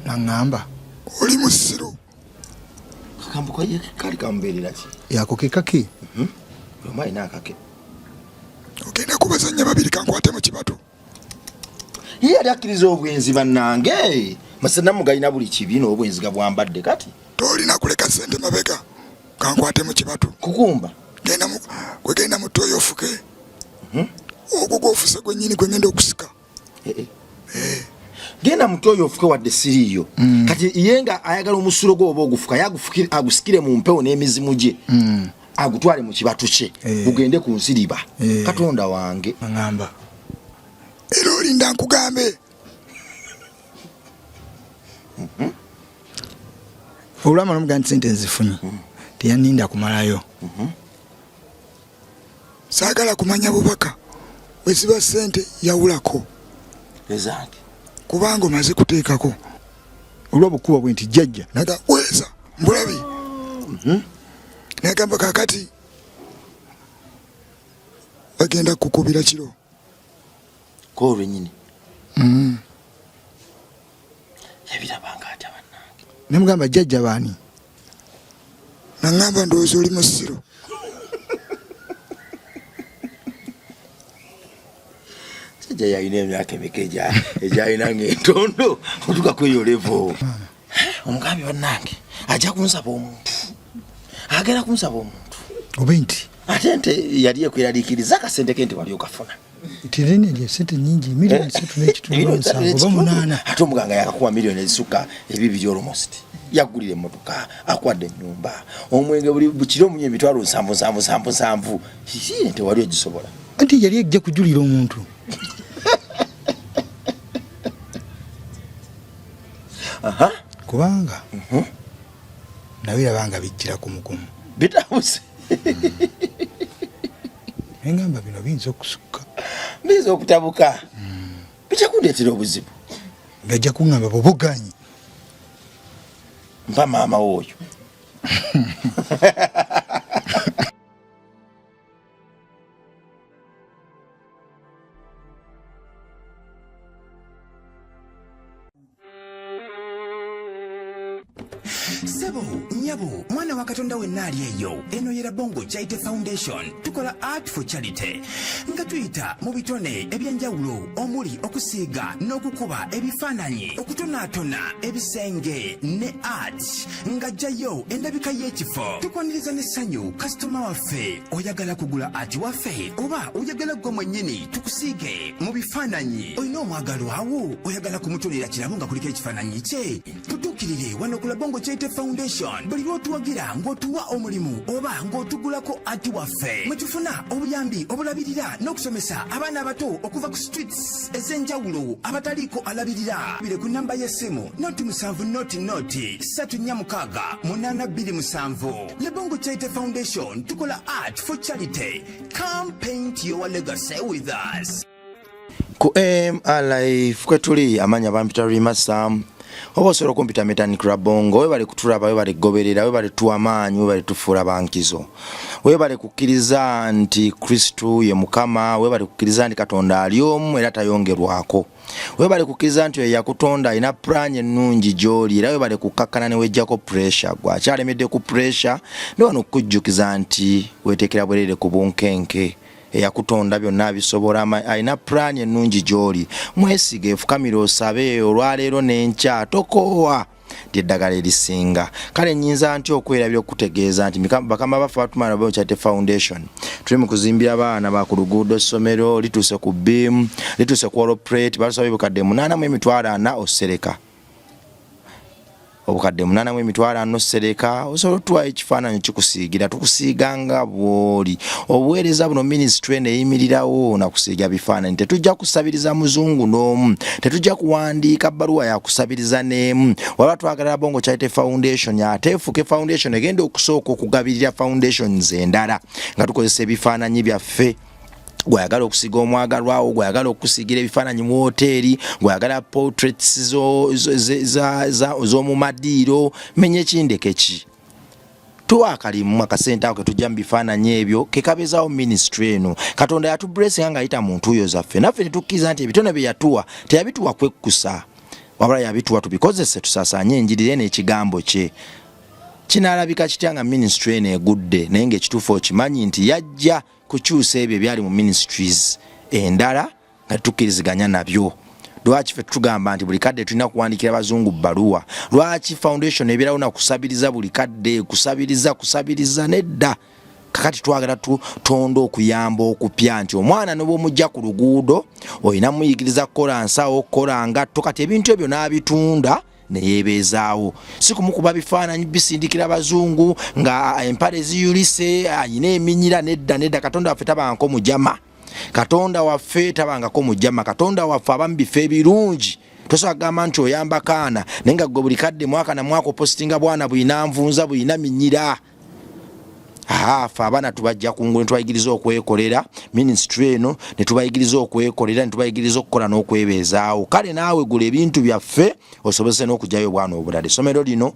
Naŋŋamba oli musiru. Kakambo kali kamubeerera ki? Yako ke kake. Omu alina akake. Ogenda kubazannya babiri, kankwate mu kibatu. Ye yali akkiriza obwenzi bannange. Masanamu galina buli kibi n'obwenzi gabwambadde kati. Tolina kuleka ssente mabega, kankwate mu kibatu. Kukumba. Gwe genda mu ttooyi ofuke. Ogwo gw'ofuse gwennyini gwe ngenda okusika. Eh, eh. Genda mu ttooyi ofuke wadde siriiyo. Kati ye nga ayagala omusulo gwe oba ogufuka ye agusikire mu mpewo n'emizimu gye. Agutwale mu kibatu kye. Gugende ku nsiriba. Katonda wange. Aŋŋamba era olinda nkugambe. Olwamala omugaa nti sente nzifunye, teyaninda kumalayo. Saagala kumanya bubaka, bwe ziba ssente yawulako. Ezange. Kubanga omaze kuteekako. Olwobukuba bwe nti jjajja. Naga weeza mbulabi. Nagamba kakati bagenda kukubira kiro. Ko olwenyini. Yabirabanga atya bannange? Nemugamba jjajja baani? Naŋŋamba ndowooza oli musiru. Jjajja yalina emyaka emeka egyalina ng'entondo otuuka kweyo level. Omugambye bannange ajja kunsaba omuntu, agenda kunsaba omuntu. Oba nti ate nte yali ekweraliikiriza akasente ke nti wali okafuna. Tirene lye sente nyingi, 3.5 miliyoni oba 8. Ate omuganga yakakuwa miliyoni ezisukka ebibiri almost. Yaggulira emmotoka, akwadde ennyumba, omwenge buli kiro omunywa emitwalo nsanvu nsanvu nsanvu nsanvu. Hii, nte wali ogisobola. Anti yali ejja kujulira omuntu. Kubanga nabiraba nga bijjira ku mugumu. Bitabuse. Nengamba bino biyinza okusukka. Biyinza okutabuka. Bijja kundeetera obuzibu. Ng'ajja kuŋŋamba bw'obuganyi. Mpa maama w'oyo. Sebo, nyabo, mwana wa Katonda wenna ali eyo, eno ye Rabongo Charity Foundation. Tukola art for charity nga tuyita mu bitone ebyenjawulo omuli okusiiga n'okukuba ebifaananyi, okutonaatona ebisenge ne art ng'ajjayo endabika y'ekifo. Tukwaniriza n'essanyu kasitoma waffe. Oyagala kugula art waffe oba oyagala ggwe mwennyini tukusiige mu bifaananyi? Olina omwagalwawo oyagala kumutonera kirabo nga kuliko ekifaananyi kye? Tutuukirire wano ku Labongo Charity Foundation. Buli lw'otuwagira ng'otuwa omulimu oba ng'otugulako art waffe, mwe tufuna obuyambi obulabirira n'okusomesa abaana abato okuva ku streets ez'enjawulo abataliiko alabirira. Bire ku namba y'essimu 0 7 0 0 3 4 6 8 2 7. Labongo Charity Foundation, tukola art for charity. Come paint your legacy with us. Ku MRLife kwe tuli, amanya bampita Rima Sam, oba osobola okumpita Metanik Rabongo. Webale kutulaba, webale kugoberera, webale tuwa amaanyi, webale tufuula bankizo, webale kukkiriza nti Kristu ye Mukama, webale kukkiriza nti Katonda ali omu era tayongerwako, webale kukkiriza nti oyo yakutonda alina pulaani ennungi gy'oli, era webale kukkakkana ne wejjako pressure. Gwe akyalemedde ku pressure, ndi wano okukujjukiza nti weeteekera bwerere ku bunkenke. Eyakutonda byonna abisobola, alina pulaani ennungi gy'oli. Mwesige, efukamire osabe olwaleero n'enkya, tokoowa, lyeddagala erisinga. Kale nnyinza ntya okwerabira okutegeeza nti bakama baffe batumala Bongo Charity Foundation, tuli mu kuzimbira abaana ba ku luguudo ssomero, lituuse ku beam, lituuse ku wall plate. Batusabye 840,000 osereka, 840,000 osereka. Osobola otuwayo ekifaananyi kikusiigira, tukusiiga nga bw'oli. Obuweereza buno, ministry eno eyimirirawo nakusiiga bifaananyi. Tetujja kusabiriza muzungu n'omu, tetujja kuwandiika bbaluwa yakusabiriza n'emu. Waba twagala Bongo Charity Foundation ate efuuke foundation egenda okusooka okugabirira foundations endala nga tukozesa ebifaananyi byaffe. Gwayagala okusiga omwagalwawo, gwayagala okusigira ebifaananyi mu woteeri, gwayagala portraits z'omu madiiro, menya ekindeke ki, tuwa akalimu akasente ako ketujja mu bifaananyi ebyo kekabezaawo ministry eno. Katonda yatublessinga ng'ayita mu ntuuyo zaffe, naffe ne tukkiriza nti ebitone bye yatuwa teyabituwa kwekkusa. Wabula yabituwa tubikozese tusasaanye enjiri ye n'ekigambo kye. Kinaalabika kitya nga minisitule eno egudde naye ng'ekituufu okimanyi nti yajja kukyusa ebyo ebyali mu ministries endala nga tetukkiriziganya nabyo. Lwaki ffe tugamba nti buli kadde tulina kuwandiikira bazungu bbaluwa? Lwaki foundation ebeerawo na kusabiriza buli kadde, kusabiriza, kusabiriza? Nedda. Kakati twagala tutonde okuyamba okupya nti omwana ne bw'omujja ku luguudo olina muyigiriza kukola nsawo, kukola ngatto, kati ebintu ebyo n'abitunda ne yeebeezaawo, si kumukuba bifaananyi bisindikira bazungu nga empale ziyulise, ayina eminyira. Nedda, nedda, Katonda waffe tabangako mujama, Katonda waffe tabangako mujama, Katonda waffe aba mu bifo ebirungi. Tosobola kugamba nti oyamba kaana naye nga gwe buli kadde mwaka na mwaka opositinga bwana bulina nvunza, bulina minyira. Ffe abaana tubajja ku ngulu ne tubayigiriza okwekolera, minisitule eno ne tubayigiriza okwekolera, ne tubayigiriza okukola n'okwebeezaawo. Kale naawe gula ebintu byaffe osobozese n'okugyayo obwana obulala. Essomero lino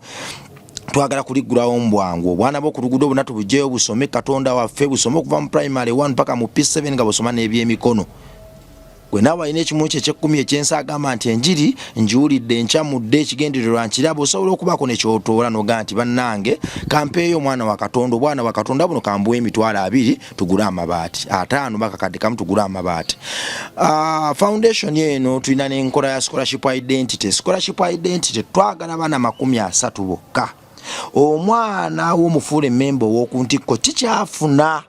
twagala kuliggulawo mu bwangu, obwana bw'oku luguudo bwonna tubugyeyo busome Katonda waffe, busome okuva mu primary 1 paka mu P7 nga busoma n'ebyemikono. Gwe naawe alina ekimu kye ekyekkumi ekyensi agamba nti enjiri ngiwulidde, nkyamudde, ekigendererwa nkiraba, osobola okubaako ne ky'otoola n'ogamba nti bannange kampeeyo omwana wa Katonda, obwana bwa Katonda buno kambuwe 20,000 tugule amabaati, 50 bakakadde kamu tugule amabaati. Foundation eno tulina n'enkola ya scholarship identity. Scholarship identity twagala baana 30 bokka. Omwana w'omufuula emmemba ow'oku ntikko kikyafuna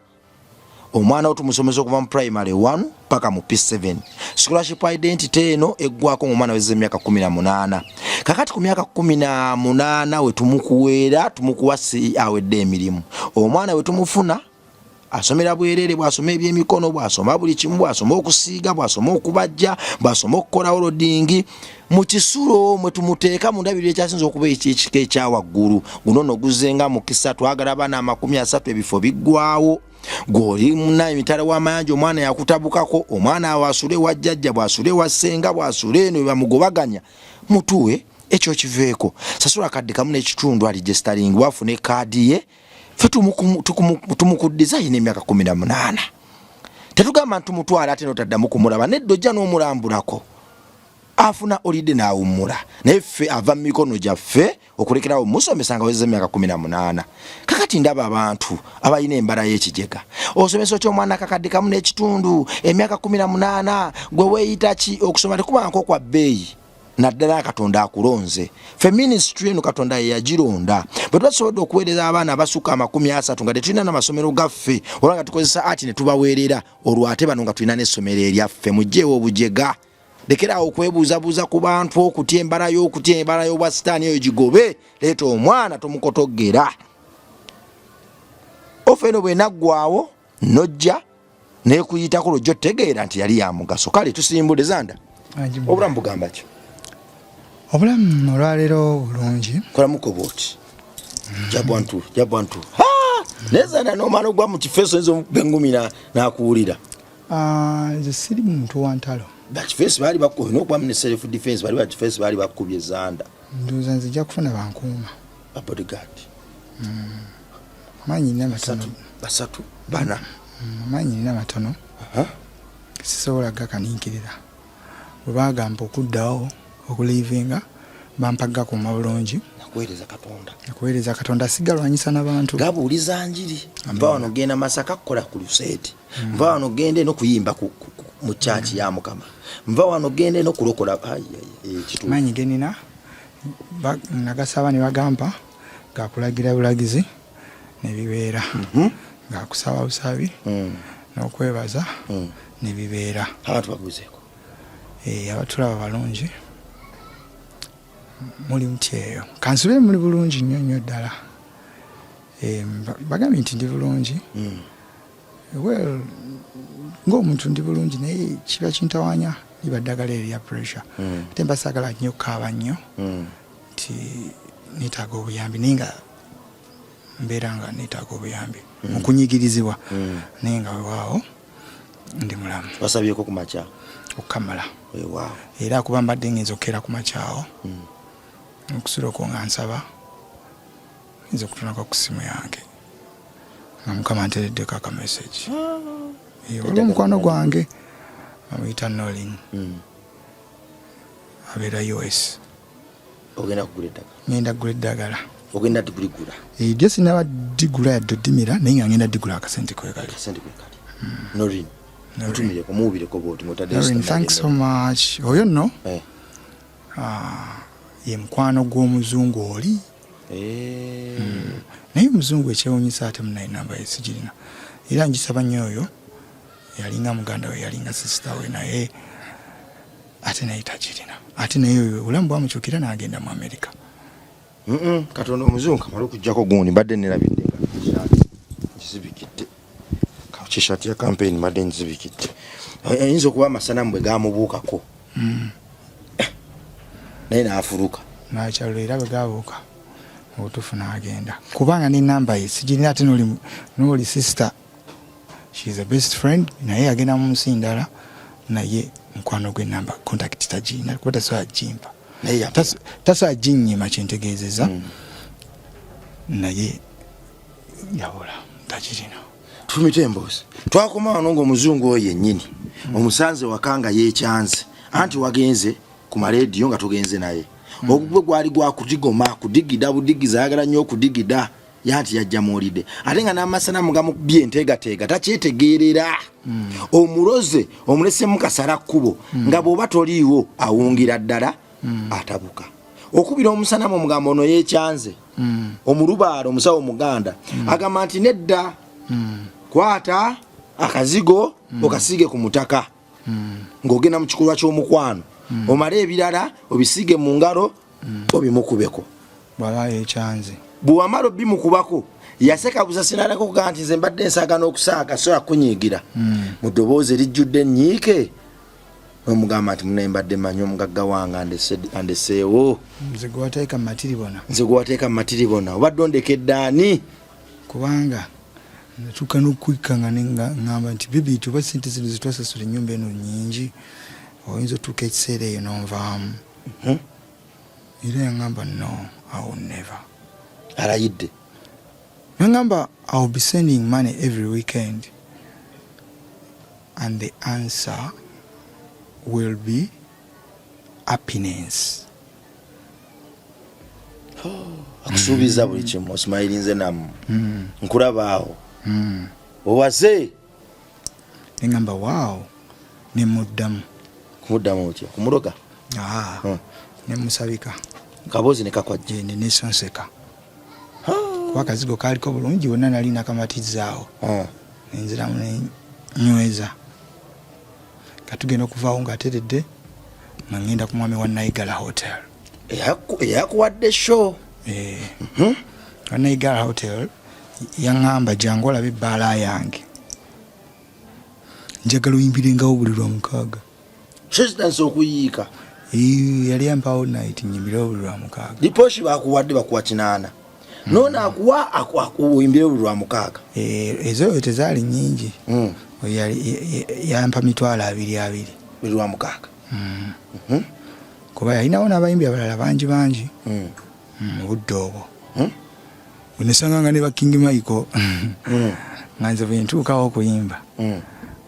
omwana wo tumusomesa okuva mu primary 1 paka mu P7. Scholarship identity eno eggwako ng'omwana wezza emyaka 18. Kakati ku myaka 18 we tumukuweera, tumukuwa si awedde emirimu. Omwana we tumufuna asomera bwerere, bw'asoma ebyemikono, bw'asoma buli kimu, bw'asoma okusiiga, bw'asoma okubajja, bw'asoma okukola olodingi mu kisulo mwe tumuteeka mu ndabiriro ekyasinze okuba ekyekika ekya waggulu. Guno nno guzzenga mukisa, twagala abaana 30, ebifo biggwawo. Gw'oli muna emitala w'amayanja, omwana yakutabukako, omwana awo asule wa jjajja, bw'asule wa ssenga, bw'asule eno bamugobaganya, mutuwe ekyo kiveeko. Sasula akadde kamu n'ekitundu alijesitalingi wafune kaadi ye, ffe tumukuddiza alina emyaka 18. Tetugamba nti tumutwala ate n'otaddamu kumulaba, nedda, ojja n'omulambulako afuna olidde n'awummula, naye ffe ava mu mikono gyaffe okulekerawo musomesa nga wezeza emyaka 18. Kakati ndaba abantu abalina embala y'ekijega, osomesa otya omwana akakadde kamu n'ekitundu emyaka 18? Gwe weeyita ki? Okusoma tekubangako kwa bbeeyi, naddala Katonda akulonze. Ffe minisitule eno Katonda ye yagironda. Bwe tuba tusobodde okuweereza abaana abasukka 30 nga tetulina n'amasomero gaffe, oba nga tukozesa ati ne tubaweerera, olwo ate bano nga tulina n'essomero eryaffe. Mugyewo obujega, lekeraawo okwebuuzabuuza ku bantu, okutya embala y'okutya embala y'obwa sitaani eyo gigobe. Leeta omwana, tomukotoggera. Ofa eno bw'enaggwawo nojja nekuyitako lwojja otegeera nti yali ya mugaso. Kale tusimbule Zanda, obulamu bugamba ki? Obulamu olwaleero bulungi. Kolamuko bwoti jabwantu jabwantu naye Zanda nomala ogwa mu kifeeso oyinza omukuba engumi n'akuwulira. Nze siri muntu wa ntalo. Bakifeesi baali bakubye n'okubamu ne self defense, bali bakifeesi baali bakubye Zanda. Ndowooza nzija kufuna bankuuma, ba bodyguard. Amaanyi nina matono. 3, 4. Amaanyi nina matono, sisobola gakaninkirira. Bwe bagamba okuddawo okuliivinga bampa gakuuma bulungi. Nakuweereza Katonda. Nakuweereza Katonda, sigalwanyisa n'abantu. Gabuuliza njiri. Nva wano genda Masaka kukola ku luseeti, nva wano genda eno kuyimba mu kyaki ya Mukama, nva wano genda eno kulokola. Maanyi genina nagasaba ne bagamba gakulagira bulagizi ne bibeera, gakusaba busabi n'okwebaza ne bibeera. Abantu babuuzeeko. Abatulaba balungi, muli mutya eyo? Kansubire muli bulungi nnyo nnyo ddala. Bagambye nti ndi bulungi. Well, ng'omuntu ndi bulungi, naye kiba kintawanya liba ddagala erya pressure, ate mba saagala nnyo kukaaba nnyo nti neetaaga obuyambi, naye nga mbeera nga neetaaga obuyambi mu kunyigirizibwa, naye nga wewaawo ndi mulamu. Wasabyeko ku makya? Okukamala. Wewaawo. Era kuba mbadde ngenza okukeera ku makyawo okusula okwo nga nsaba, nyinza okutunako ku simu yange nga Mukama ntereddeko akamessage. Waliwo omukwano gwange bamuyita Nolin. Abeera US. Ogenda kugula eddagala? Ngenda kugula eddagala. Ogenda kuligula? Eh, lyo sinaba digula yadde oddimira, naye nga ngenda digula akasente kwekali. Akasente kwekali. Norin, mutumireko, muwubireko bwoti ng'otadde. Norin, thanks so much. Oyo nno ah, ye mukwano gw'omuzungu oli. Naye omuzungu ekyewunyisa ate munaye namba ye sigirina, era ngisaba nnyo. Oyo yalinga muganda we, yalinga sister we, naye ate naye tagirina. Ate naye oyo obulamu bwamukyukira n'agenda mu Amerika. Katonda, omuzungu kamala okugjako gundi, mbadde nerabidde nga nkizibikidde kishaati ya campaign, mbadde nzibikidde. Ayinza okuba amasanamu bwe gamubuukako naye n'afuluka. Nakyalo era bwe gabuuka obutuufu n'agenda, kubanga nenamba ye sigirina. Ate n'oli sister, she is a best friend, naye yagenda mu nsi ndala, naye mukwano gwe namba contact tagirina, kuba tasobola gimpa. Naye Tasobola ginnyima kyentegeezeza, naye yabula, tagirina. Tumite emboozi. Twakoma wano ng'omuzungu oyo yennyini omusanze waka nga yeekyanze, anti wagenze ku marediyo nga tugenze naye. Ogugwe gwali gwakudigoma kudigida budigiza, ayagala nnyo okudigida yanti yajja muwulidde, ate nga n'amasanamu gamukubye enteegateega, takyetegeerera. Omuloze omulesemu kasala kkubo, nga bw'oba toliiwo awungira ddala, atabuka okubira omusanamu, omugambo ono yeekyanze. Omulubaalo omusawo omuganda agamba nti nedda, kwata akazigo okasiige ku mutaka ng'ogenda mu kikolwa ky'omukwano, omale ebirala obisiige mu ngalo, obimukubeko. Bwaba yekyanze. Bwewamala obimukubako, yaseka busasinalako okugaa nti nze mbadde nsaaga n'okusaaga, sobola kunyiigira mu ddoboozi erijjudde ennyiike, nomugamba nti munaye, mbadde manyi omugagga wange andeseewo. Nze gwewateeka mu matiribona. Nze gwewateeka mu matiribona, obadde ondekedde ani? Kubanga natuuka n'okwikanga ŋŋamba nti bibi tuba sente zino zetwasasula ennyumba eno nyingi, oyinza otuuka ekiseera eyo n'onvaamu. Era yaŋŋamba, "No, I will never." Alayidde. Naŋŋamba, "I will be sending money every weekend and the answer will be happiness." Akusuubiza buli kimu, osimayirinze namu nkulaba awo owase. Neŋŋamba, "Wow," nemuddamu. Kumuddamu otya? Kumuloga? Ah, nemusabika. Kaboozi ne kakwajja. Nesonseka, kuba akazigo kaaliko bulungi wonna, nali nakamatizaawo. Nenziramu nenyweza, katugenda okuvaawo ng'ateredde, nga ngenda ku mwami wa Naigala Hotel. Eyakuwadde show? Eh. Wa Naigala Hotel yaŋŋamba, "Jangu olabe ebbaala yange, njagala oyimbirengawo buli lwa mukaaga." Sitandise okuyiika. Eh, yali ampawo night nyimbirewo buli lwa mukaaga. Liposhi bakuwadde, bakuwa 800, noona akuwa oyimbire buli lwa mukaaga. Eh, ezo tezaali nyingi. Oyo yampa 220,000. Buli lwa mukaaga. Kuba yalinawo n'abayimbi abalala bangi bangi mu budde obwo. Bwenesanga nga ne ba King Michael, nga nze bwe ntuukawo okuyimba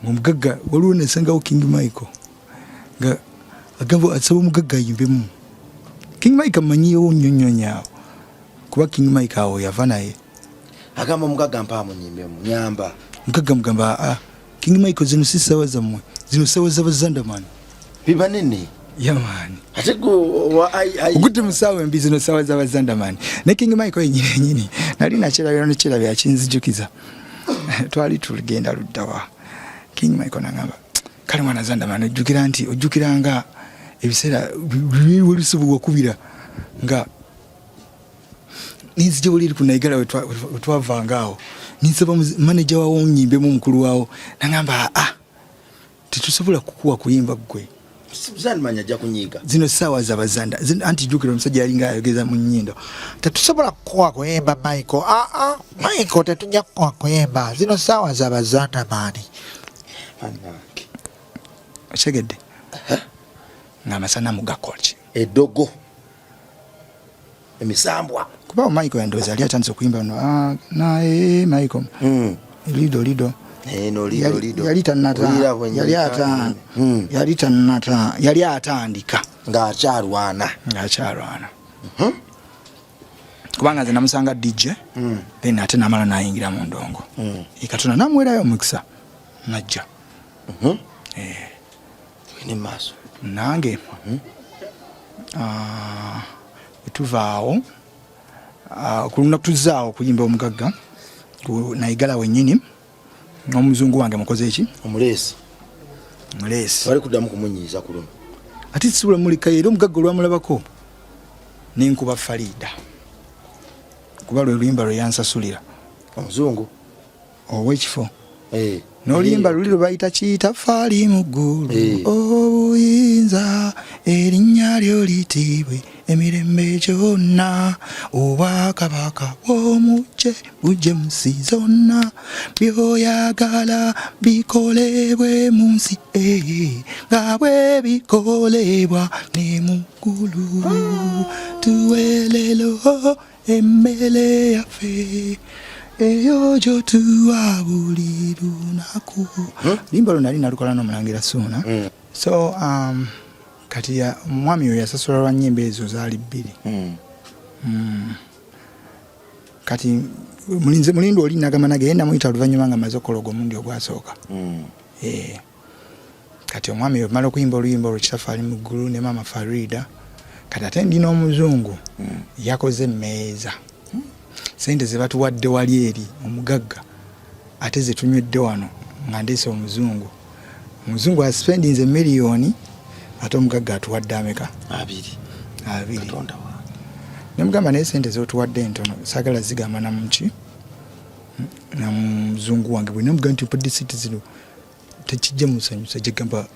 ngaomugagga, waliwo nesangawo King Michael nga agamba asaba omugagga ayimbemu. King Michael mmanyiyewo nnyo nnyo nnyo awo, kuba King Michael awo yava naye. Agamba omugagga, mpaamu nyimbemu, nyamba. Mugagga mugamba, "Ah, King Michael, zino si ssaawa zammwe, zino ssaawa z'abazandaman." Bibanene. Yamaani. Ate gwe wa ai Ogudde mu ssaawa embi, zino ssaawa z'abazandaman. Ne King Michael yenyini yenyini nali nakyerabira, nekyerabira kinzijukiza. Twali tugenda luddawa, King Michael nagamba, "Kale mwana Zandaman, ojjukira nti ojjukira nga ebiseera welusubu wakubira nga nenzija wali eri ku Naigala wetwavanga awo, ninsaba manager wawo nyimbemu, omukulu waawo nagamba, 'Ah, tetusobola kukuwa kuyimba ggwe.'" Zandimanya ajja kunyiiga. Zino saawa zabazanda. Anti jjukira omusajja yalinga ayogeza mu nnyindo, "Tetusobola kukuwa kuyimba, Michael. Aa, Michael, tetujja kukuwa kuyimba, zino saawa zabazandamaani." Bannange. Okitegedde ng'amasanamu gakolki? Eddogo, emisambwa. Kuba Michael yandowooza yali atandise okuyimba no, ah, naye Michael lido lido. Eno lido lido. Yali tannata. Olira bwe Yali nyika. ata yali tannata, yali atandika. Ng'akyalwana. Ng'akyalwana. Kubanga nze namusanga DJ, then ate namala nayingira mu ndongo. Katonda namuwerayo omukisa najja. Tugende mu maaso. Nange bwe tuvaawo, ku lunaku tuzaawo okuyimba omugagga nayigala wennyini n'omuzungu wange mukoze eki? Omuleesi. Muleesi. Wali kuddamu kumunyiiza ku luno. Ate sibula mulekayo, era omugagga olwamulabako nenkuba Farida, kuba lwe luyimba lwe yansasulira. Omuzungu. Ow'ekifo. N'oluyimba luli lwe bayita Kitafaali mu ggulu, obuyinza erinnya lyo litiibwe emirembe gyonna, obwakabaka bw'omujje bujje mu nsi zonna, byoyagala bikolebwe mu nsi nga bwe bikolebwa ne mu ggulu, tuwe leero emmere yaffe eyo gyotuwa buli lunaku. Luyimba lwo nali nalukola n'omulangira Suuna. So kati omwami oyo yasasula lwa nnyimba ezo zaali bbiri. Kati mulinze mulindi oli nagamba nage yenda muyita oluvannyuma nga maze okukola ogwo omundi ogwasooka. Kati omwami oyo mala okuyimba oluyimba olwo Kitaffe ali mu ggulu ne Maama Farida, kati ate ndi n'omuzungu yakoze emmeeza, sente ze batuwadde wali eri omugagga ate ze tunywedde wano nga ndeese omuzungu. Omuzungu aspendinze miliyoni, ate omugagga atuwadde ameka? 20. 20. Katonda wange. Nemugamba, naye sente zotuwadde ntono, saagala zigamba namuki namuzungu wange. Bwe namugamba nti mpadde sente zino, tekijja musanyusa, gyegamba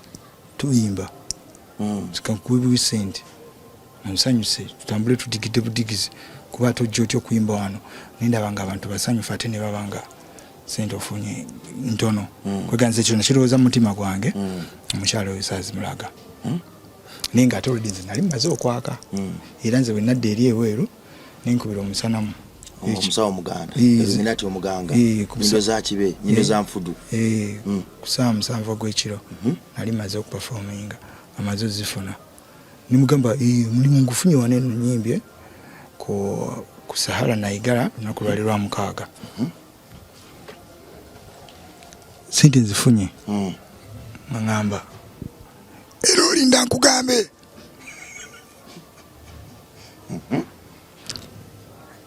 tuyimba zikankuwe sente onsanyuse, tutambule tudigidde budigizi, kuba ate ojja otya okuyimba wano nendaba nga abantu basanyufu ate ne baba nga sente ofunye ntono. Kweganza ekyo nakirowooza mu mutima gwange, omukyalo oyo saazimulaga, naye nga ate olwedde nze nali mmaze okwaka. Era nze bwe nadda eri ebweru nenkubira omusanamu. Omusawo omuganda. Illuminati omuganga. Nyindo za kibe, nyindo za nfudu. Ku ssaawa 7 ogw'ekiro nali maze okuperforminga, amaze ozifuna, nimugamba, "Mulimu ngufunye wano eno nyimbye ku Sahara Naigala, lunaku lwali lwa mukaaga, sente nzifunye." Aŋŋamba, "Era olinda nkugambe?"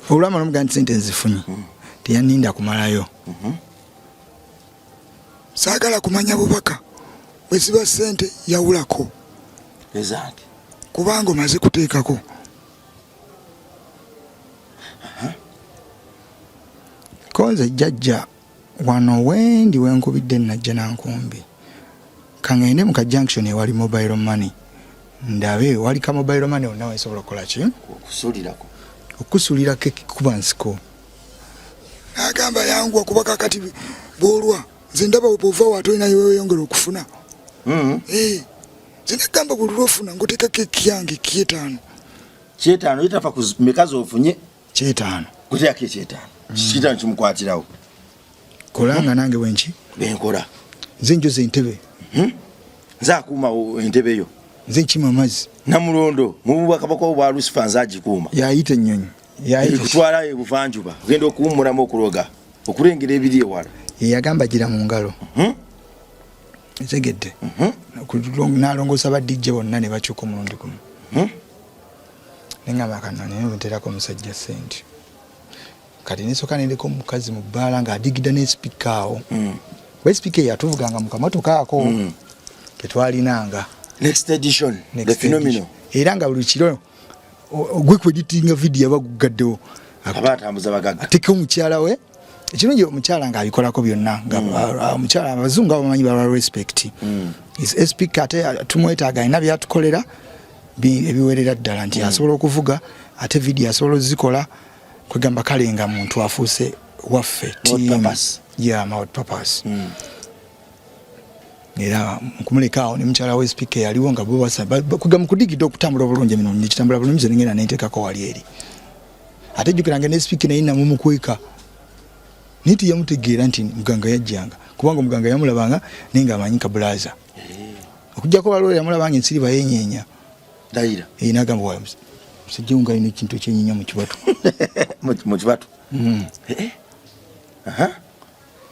Olwamala omugaa nti sente nzifunye, teyaninda kumalayo. "Saagala kumanya bubaka, bwe ziba sente yawulako." Ezange. "Kubanga omaze kuteekako." Konze jjajja wano wendi wenkubidde najja nankumbi, kaŋŋende mu ka junction ewali mobile money, ndabe wali ka mobile money wonna wensobola okukola ki? Okusulirako. Okusulirako ekikuba nsiko. N'agamba, "Yanguwa, kuba kakati bwolwa nze ndaba bwova wa tolina weyongera okufuna." Eh, nze nagamba buli lwofuna ngaoteekako ekyange 5. 5 yitafa ku meka zofunye. 5. Kuteekako 5, 5 kimukwatirawo. Kola nga nange bwenki? Benkola. Nze njoza entebe. Nze akuuma entebe yo. Nze nkima amazzi. Namulondo mu bwakabaka bwa Lusifa nze agikuuma. Yayita ennyonyi. Yayita. Kutwala ebuvanjuba ogenda okuwummulamu, okuloga, okulengera ebiri ewala. Yagamba gira mu ngalo. Ntegedde nalongoosa ba DJ bonna ne bakyuka omulundi gumu. Neŋŋamba kano naye nterako omusajja sente. Kati nesooka nendeka omukazi mu bbaala ng'adigida n'esipika awo, kuba esipika eyo yatuvuganga mu kamotoka ako ketwalinanga. Next edition. The Next phenomenal. Edition. Era nga buli kiro ogwe kweditinga video aba gugaddewo. Aba atambuza bagagga. Ateeka omukyala we. Ekirungi omukyala ng'abikolako byonna nga omukyala, abazungu abo bamanyi baba respect. Is speaker ate tumwetaaga, alina byatukolera ebiwerera ddala nti asobola okuvuga, ate video asobola ozikola, kwegamba kale nga muntu afuuse waffe. Mouth team. Purpose. Yeah, mouth purpose. Era nkumuleka awo ne mukyala we speaker yaliwo nga bo kugamba kudigidde okutambula obulungi, emirimu negitambula bulungi, nze nengenda nenteekako wali eri. Ate jjukiranga ne speaker naye namumukweka, naye teyamutegeera nti muganga yajjanga, kubanga omuganga yamulabanga naye ng'amanyi kabulaza, okujjako waliwo yamulabanga ensiriba yenyeenya. Ndayira. Eh, nagamba wa musajja nga alina ekintu ekyenyinya mu kibatu. Mu kibatu. Eh, eh.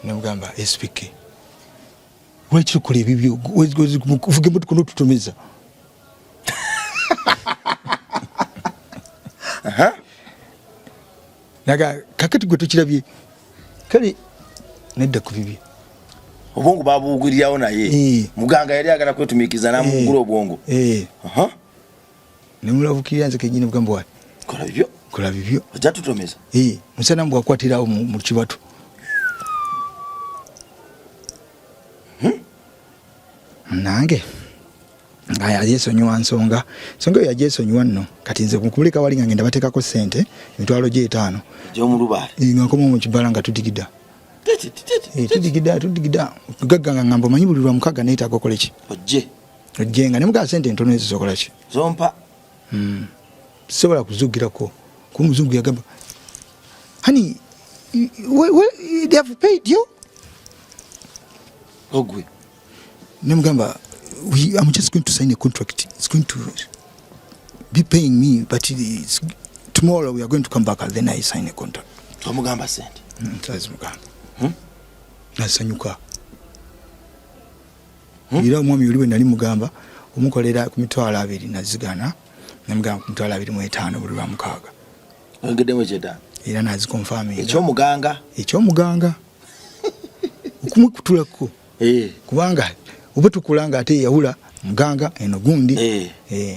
Namugamba SPK. Lwaki okola ebibyo? Ovuga emmotoka n'otutomeza. Naga kakati gwe tukirabye kale nedda ku bibye. Obwongo babuwugulirawo naye. Eh. Muganga yali agala kwetumiikiza n'amuwugula obwongo. Eh. Nemulabukirira nze kenyini mugamba wa. Kola bibyo. Kola bibyo. Ojja tutomeza. Eh, musana mbwa akwatirawo mu kibatu. Nange nga yagyesonyiwa nsonga nsonga eyo yagyesonyiwa nno kati nze mukumuleka wali nga ngenda bateekako ssente emitwalo gy'etaano gy'omulubaale nga nkoma mu kibala nga tudigida tudigida tudigida gagga nga ngamba omanyi buli lwa mukaaga neetaaga okole ki ojje ojje nga ne mugaa ssente entono ezo zokola ki zompa sobola kuzugirako kuba omuzungu yagamba honey they have paid you ogwe nemugamba I'm just going to sign a contract. It's going to be paying me, but it's, tomorrow we are going to come back and then I sign a contract. Tomugamba sente. Mugamba. Nasanyuka. Era omwami oli bwe nali mugamba omukolera ku 20,000 nazigana nemugamba ku 25,000 buli lwa mukaaga. Ongeddemu ekyetaano. Era nazikonfaminga. Ekyomuganga. Ekyomuganga. Okumukutulako. Kubanga oba tukula nga ate yawula muganga eno gundi.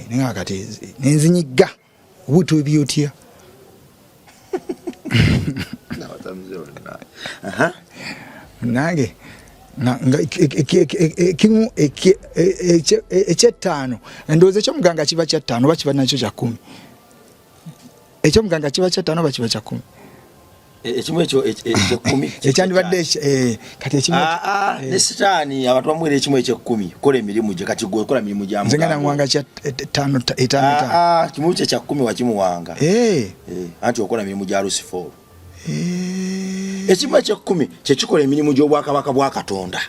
Nenga kati nenzinyiga obuto ebyotya. Nange nga ekimu ekyetaano ndowooza ekyomuganga kiba kya ttaano oba kiba nakyo kya 10. Ekyomuganga kiba kya ttaano oba kiba kya 10. Ekimu ekyo ekyekumi ekyandibadde kati ekimu ne sitaani abantu bamuwera ekimu ekyekumi kola emirimu gye kati gwe okola mirimu gya nze nga namuwanga kya ttaano etaano kimu kye kya 10 wakimuwanga anti okola mirimu gya Lucifer. Ekimu ekyekumi kye kikola emirimu gy'obwakabaka bwa Katonda.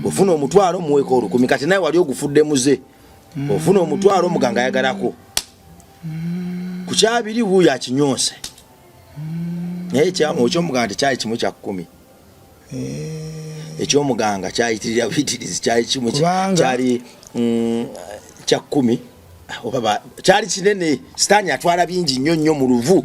Ofuna omutwalo muweeko 10 kati naye wali ogufudde muze. Ofuna omutwalo omuganga ayagalako ku kyabiri wuuyo akinyonse. Naye ekyomuganga tekyali kimu kya 10. Ekyomuganga kyayitirira buyitirizi, kyali kimu kyali kya 10 oba kyali kinene. Sitaani atwala bingi nnyo nnyo mu luvu.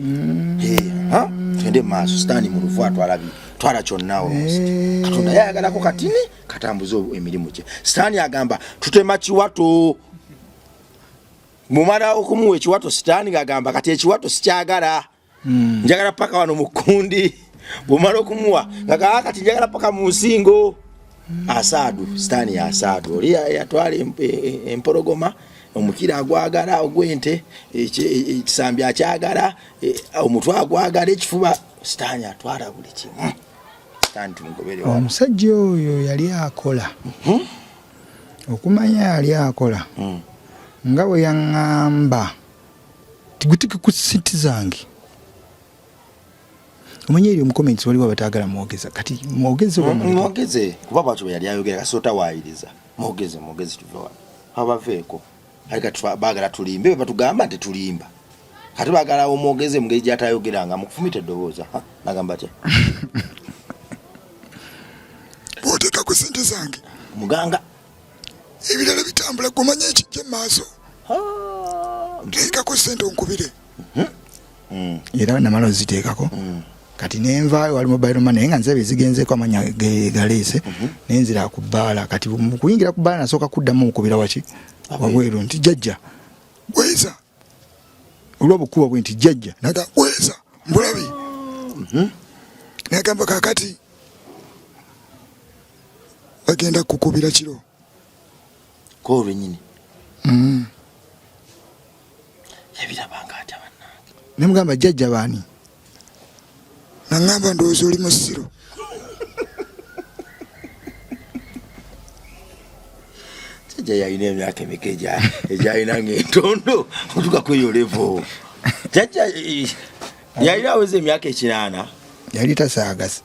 Tugende mu maaso. Sitaani mu luvu atwala twala kyonna almost. Katonda yayagalako katini katambuze emirimu gye. Sitaani agamba tutema kiwato. Mumala okumuwa ekiwato sitaani ng'agamba kati ekiwato sikyagala. Njagala paka wano mu kkundi. Bw'omala okumuwa nga kati njagala paka mu nsingo. Asaadu, sitaani asaadu. Oli yatwala empologoma, omukira agwagala ogw'ente, ekisambi akyagala, omutwe agwagala, ekifuba. Sitaani atwala buli kimu. Sitaani tumugobere wano. Omusajja oyo yali akola. Okumanya yali akola. Nga bwe yaŋŋamba tigutike ku ssente zange. Omanyi eri mu comments waliwo abataagala mwogeza. Kati mwogeze oba muleke? Mwogeze kuba bw'atyo bwe yali ayogera kasita waayiriza. Mwogeze, mwogeze tuve wano. Abaveeko. Aye kati baagala tulimbe, bwe batugamba nti tulimba. Kati baagala omwogeze mu ngeri gy'atayogeranga mu kufumita eddoboozi. Nagamba atya? Bw'oteeka ku ssente zange. Muganga. Ebirala bitambula gwe omanye ekijja mu maaso. Teekako ssente onkubire. Era namala oziteekako. Kati nenvaayo wali mobile money naye nga nze ezigenzeeko amanya galeese nenzira ku bbaala. Kati mu kuyingira ku bbaala nasooka kuddamu mukubira waki wabweru nti jjajja. Bweza. Olw'obukuba bwe nti jjajja. Naga bweza mbulabi. Nagamba kaakati bagenda kukubira kiro. Ko lwennyini. Yabirabanga atya bannange? Ne mugamba jjajja baani? Nangamba ndowooza oli musiru. Jjajja yalina emyaka emeka egyalina ng'entondo otuuka ku eyo level. Jjajja yalina aweza emyaka 80. Yali tasaagasa.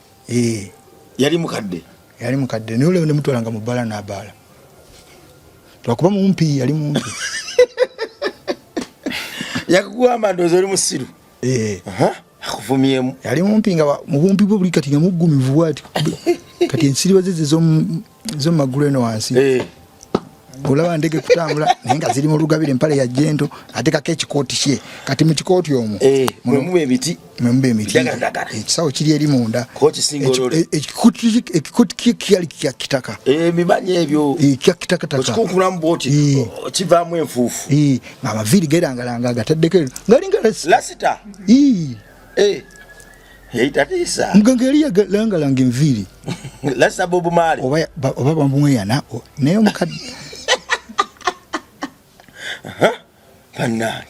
Yali mukadde. Yali mukadde. Naye olwo ne mutwalanga mu bbaala n'abaala. Lwakuba mumpi, yali mumpi. Yakugamba ndowooza oli musiru. Eh. Akuvumyemu. Yali mumpi nga mubumpi bwe buli kati nga muggumivu bwati. Kati ensiriba ze z'omu magulu eno wansi. Olaba ndege kutambula naye nga ziri mu lugabire, empale ya jento, ateekako ekikooti kye. Kati mu kikooti omwo Mwe muba emiti. Mwe muba emiti. Ndagala. Ekisawo kiri eri munda. Kooti singa olole. Ekikooti kye kyali kya kitaka. Mimanyi ebyo. Kya kitakataka. Okikunkulamu bwoti kivaamu enfuufu. Ng'amaviiri gerangalanga agataddeko ngalinga Lasita. Eyitatiisa. Muganga yali yalangalanga enviiri. Lasita Bob Marley. Oba bamweyana naye omukadde. Bannange.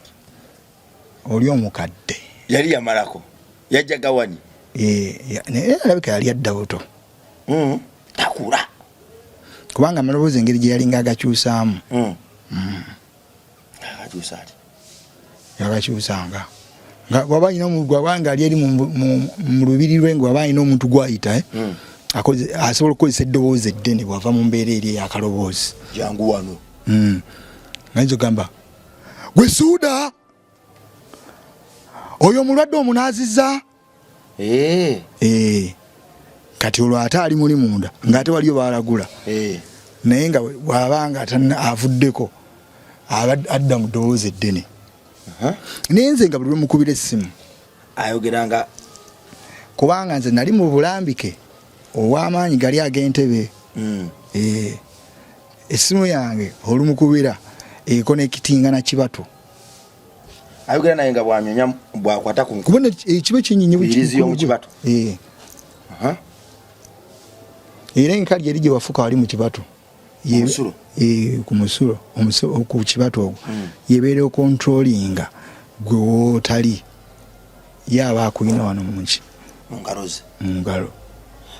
Oli omukadde. Yali yamalako. Yajja gawani. Naye alabika yali adda buto. Takula. Kubanga amaloboozi engeri gye yalinga agakyusaamu. Agakyusa ati. Yagakyusanga nga waba alina gwaba ali eri mu lubiri lwe, nga waba alina omuntu gwayita, eh? Asobola okukozesa eddoboozi eddene bw'ava mu mbeera eri eyakaloboozi. Jangu wano. Ayinza okugamba, "Gwe Suuda, oyo omulwadde omunaaziza?" Eh. Kati olwo ate ali muli munda ng'ate waliyo balagula. Naye nga bw'aba nga avuddeko, aba adda mu ddoboozi eddene. Naye nze nga buli lwemukubira essimu ayogera nga kubanga nze nali mu bulambike ow'amaanyi gali ag'entebe. Essimu yange olumukubira econnectinga na kibatu. Ayogera naye nga bwanyonya bwakwata ku kubona ekiba ekinyinya. Irizi y'omu kibatu. Era enkali eri gye wafuka wali mu kibatu. Omusulo? Ku musulo, ku kibatu ogwo yebeera ocontrollinga gwe wootali, ye aba akuyina wano munki. Mu ngalo ze. Mu ngalo.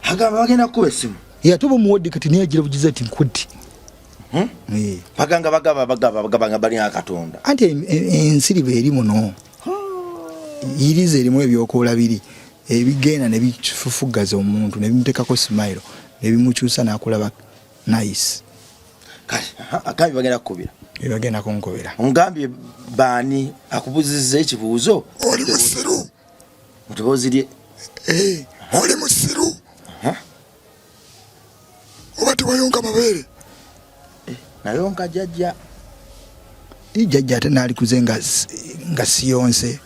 Agamba bagenda kukuba essimu. Ate oba omuwadde kati naye agira bugiza ati nkuddi. Baganga bagaba bagaba bagaba nga balinga Katonda. Anti ensiriba eri muno yiriza erimu ebyokoola biri ebigenda ne bifufuggaza omuntu ne bimuteekako smile ne bimukyusa n'akulaba nice. Kale agambye bagenda kukubira. Bagenda kunkubira. Ongambye baani akubuzizza ekibuuzo? Oli musiru. Mu ddoboozi lye. Oli musiru oba tewayonka mabeere? Nayonka, jjajja. Jjajja ate naalikuze nga siyonse.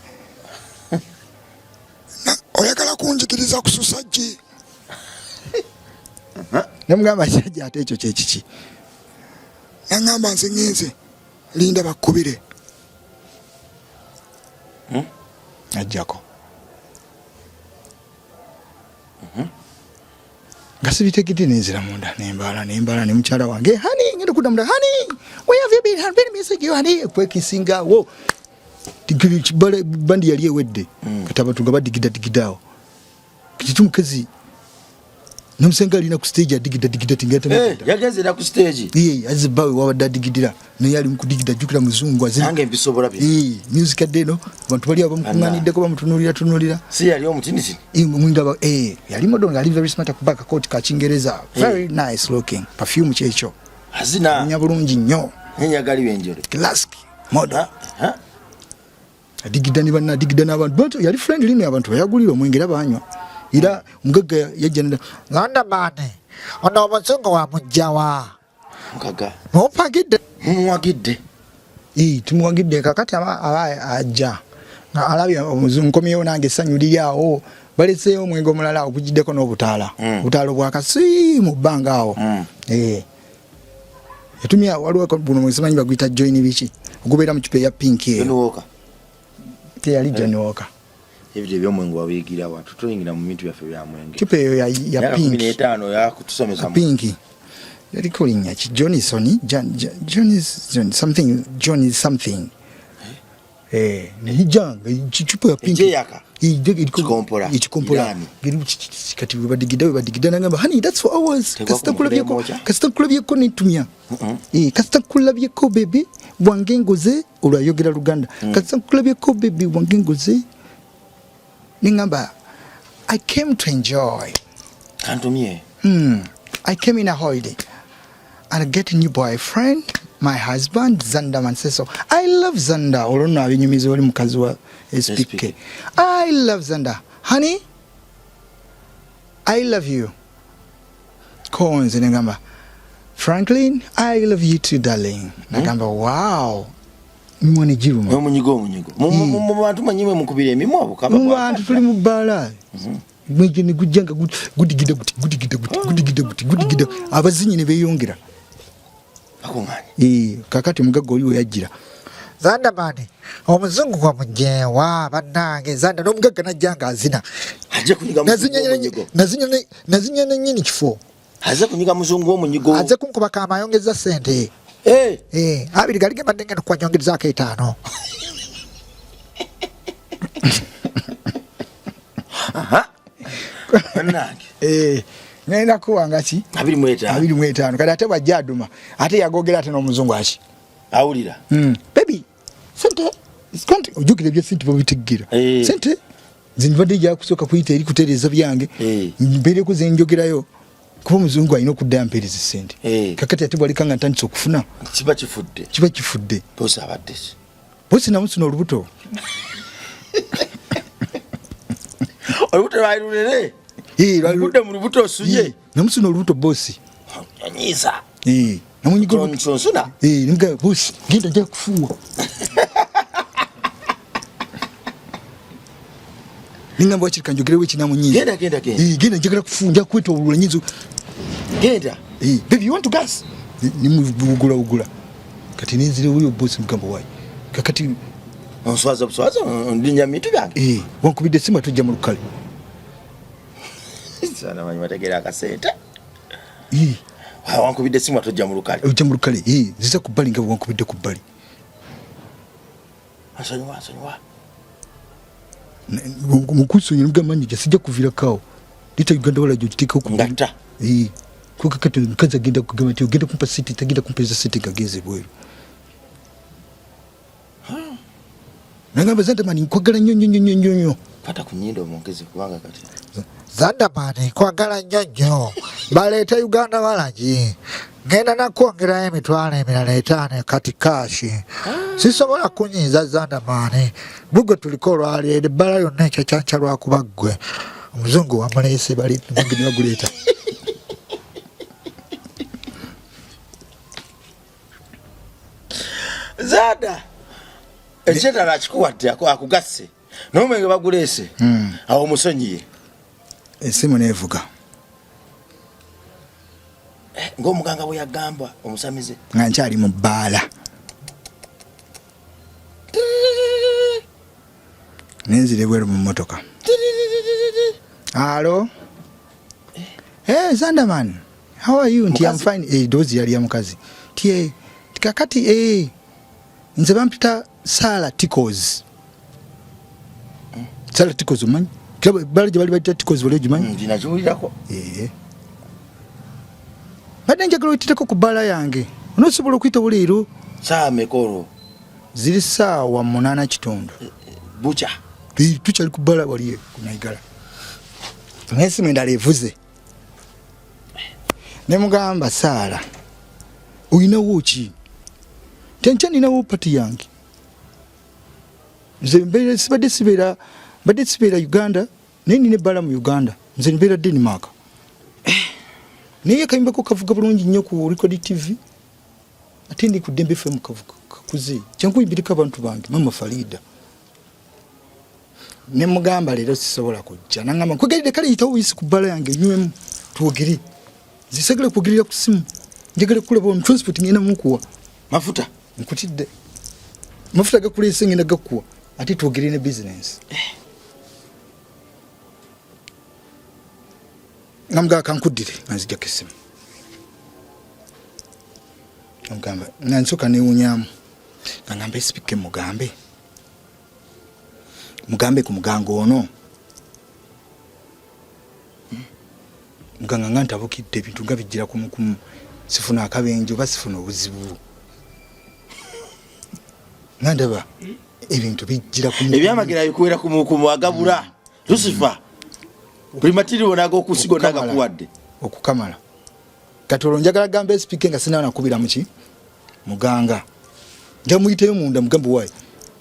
Oyagala kunjigiriza kususa ggi? Nemugamba, "Jjajja, ate ekyo kyekiki?" Naŋŋamba, "Nze ŋŋenze, linda bakkubire." Ajjako nga sibitegedde, nenzira munda nembala nembala ne mukyala wange, "Honey, ngenda kudda munda. Honey, where have you been? I've been missing you, honey." Kwekisingawo bandi yali ewedde. Kati abantu nga badigida digida awo, kiti mukezi nomusenga alina ku stage adigida digida tingata. Yagenze era ku stage? Ye azibawe wabadde adigidira naye ali mukudigida, jjukira muzungu. Nange mbisobola bye. Music adde eno, abantu bali awo bamukuŋŋaaniddeko, bamutunuulira tunuulira. Si yali omutinitini? Mwingaba yali model nga ali very smart, akuba akakooti ka Kingereza, very nice looking, perfume kyekyo. Azina. Nya bulungi nnyo. Nenyagali benjole. Classic model. Adigida ne banna, adigida n'abantu, but yali friendly ne abantu, bayagulira omwenge era banywa, era omugagga yajja neda. Londaman, ono omuzungu wamugjawa? Mukaga. Mupagidde? Mumuwagidde. Tumuwagidde. Kakati aba ajja nga alabye omuzungu, nkomyewo nange essanyu liri awo, baleseeyo omwenge omulala ogugiddeko n'obutaala. Obutaala obwakasi mu bbanga awo. Yatumya waliwo buno mwesimanyi baguyita join biki, ogubeera mu cupa eya pink eyo. Johnny Walker. Teyali Johnny Walker. Ebyo ebyomwenge wabiyigira wa? Tutuyingira mu bintu byaffe bya mwenge. Cupa eyo ya Myaka kumi pink. n'etaano yakutusomesa Pink yaliko linnya ki? Johnson, John, John something, John something. Nejja cupa ya pink. Ejeyaka. Kikompola. Ekikompola. Ekikompola. Kati webadigida webadigida, nagamba, "Honey, that's for hours." Tegwa Kasita ku nkulabyeko. mulembe. Kasita nkulabyeko netumya. Kasita nkulabyeko baby wange ngoze, olwo ayogera Luganda. "Kasita nkulabyeko baby wange ngoze." Nengamba, "I came to enjoy." Kantumye. I came in a holiday and I get a new boyfriend. My husband Zanda Manseso. I love Zanda. Olwo nno abinyumiza oli mukazi wa SPK. I love Zanda. Honey, I love you. Konze nengamba Franklin, I love you too darling. Nagamba wow. Mimwa ne giruma. Omunyigo omunyigo. Mu bantu manyimwe mukubira emimwa bukaba. Mu bantu tuli mu bbaala. Mwejje ne gujja nga gudigida guti gudigida guti gudigida guti gudigida abazinyi ne beeyongera. Bakuŋŋaanye. Eh, kakati omugagga oli we yajjira. Zandaman omuzungu gwamugyewa bannange Zanda n'omugagga najja ng'azina. Ajja kunyiga muzungu omunyigo. Nazinya ne nnyini kifo. Aze kunyiga muzungu omunyigo. Aze kunkuba kama ayongeza sente. Eh. Eh, abiri gali gembadde ngenda kukwanyongerezaako 5. Aha. Bannange. Eh, ngenda kuwanga ki? 25. 25. Kati ate bw'ajja aduma, ate yagogera ate n'omuzungu aki? Awulira. Baby, sente, sente, ojjukira ebya sente babitegeera. Eh. Sente, nze mbadde nja kusooka kuyita eri kutereeza byange. Eh. Mbeereko ze njogerayo. Kuba omuzungu alina okuddayo ampeereza ssente. Eh. Kakati ate bw'aleka nga ntandise okufuna. Kiba kifudde. Kiba kifudde. Boosi abadde ki? Boosi namusuna olubuto. Olubuto lwali lunene. Eh, lwali Oludde mu lubuto osunye. Eh, namusuna olubuto boosi. Onyiiza. Eh, namunyiga olubuto. Onsuna. Eh, nemugamba boosi, genda nja kufuuwa. Ningamba wakiri kanjogerewo ekinamunyiiza. Genda, genda, genda. Eh, genda njagala kufuuwa, nja kwetooloola nnyinza Genda. Eh, baby, you want to gas? Nimugula ugula. Kati nenzire wuyo boss mugamba wayi. Kakati onswaza buswaza ndinya bintu byange. Eh, wankubidde simu tujja mu lukale. Sana manyi bategeera akasente. Eh. Wankubidde simu tujja mu lukale. Ojja mu lukale. Eh, ziza ku bbali nga wankubidde ku bbali. Ansonyiwa, ansonyiwa. Mukusonyiwa mugamba nti sijja kuviirako awo. Leeta Uganda wala gy'ogiteekako ku bbali. Ngatta. Eh. Kuba kakati omukazi agenda kugamba nti ogenda kumpa sente, tagenda kumpeereza sente ng'agenze ebweru. Nagamba Zandaman nkwagala nnyo nnyo nnyo nnyo nnyo. Kwata ku nnyindo omwongeze kubanga kati. Zandaman nkwagala nnyo nnyo. Baleeta Uganda walagi. Ngenda nakwongerayo emitwalo emirala 5 kati kaashi. Sisobola kunyiiza Zandaman. Bugwe tuliko olwaleero ebbala yonna ekyakyanca lwakuba ggwe. Omuzungu wamuleese bali ne baguleeta. Zada ekyetala akikuwadde akugasse n'omwenge baguleese awo omusonyiye. Essimu neevuga. Ng'omuganga bwe yagamba omusamize. Nga nkyali mu bbaala. Nenzira ebweru mu mmotoka. Alo? Hey, Zandaman, how are you? Nti I'm fine. Eh, dozi yali ya mukazi. Nti, eh, kakati, eh, nze bampita Sara Tikos. Sara Tikos omanyi? Bali gye bali bayita Tikos bali ogimanyi? Nakiwulirako. Eh. Badde njagala oyitireko ku bbaala yange. Onoosobola okuyita leero? Ssaawa mmeka olwo? Ziri ssaawa 8:15. Bukya. Tukyali ku bbaala wali ku Naigala. N'essimu endala evuze. Ne mugamba Saara, olinawo ki? Tenkya ninawo pati yange. Nze mbeera sibadde sibeera, mbadde sibeera Uganda, naye nina ebbaala mu Uganda. Nze mbeera Denmark. Naye akayimbako kavuga bulungi nnyo ku Record TV. Ate ndi ku Dembe FM kavuga kakuze. Kyankuyimbireko abantu bange, Mama Farida. Ne mugamba leero sisobola kujja. Nangamba nkwegayiridde kale yitawo buyisi ku bbaala yange nywemu twogere. Nze sagala kwogerera ku ssimu. Njagala kulaba ono transport ngenda mukuwa. Mafuta. Nkutidde. Mafuta gakuleese ngenda gakuwa. Ate twogere ne business. Namugamba kankuddire nga nzijjako essimu. Namugamba nga nsooka neewunyaamu. Nga ngamba esipike mugambe. Mugambe ku muganga ono. Muganga nga ntabukidde ebintu nga bijjira kumukumu. Sifuna akabenje oba sifuna obuzibu. Nga ndaba ebintu bijjira kumukumu. Ebyamagero bikuwera kumukumu agabula. Lucifer. Buli matiri wona ag'okusiga onna agakuwadde. Okukamala. Kati olwo njagala gamba esipike nga sinaba nakubira muki? Muganga njamuyiteyo munda mugambe wayi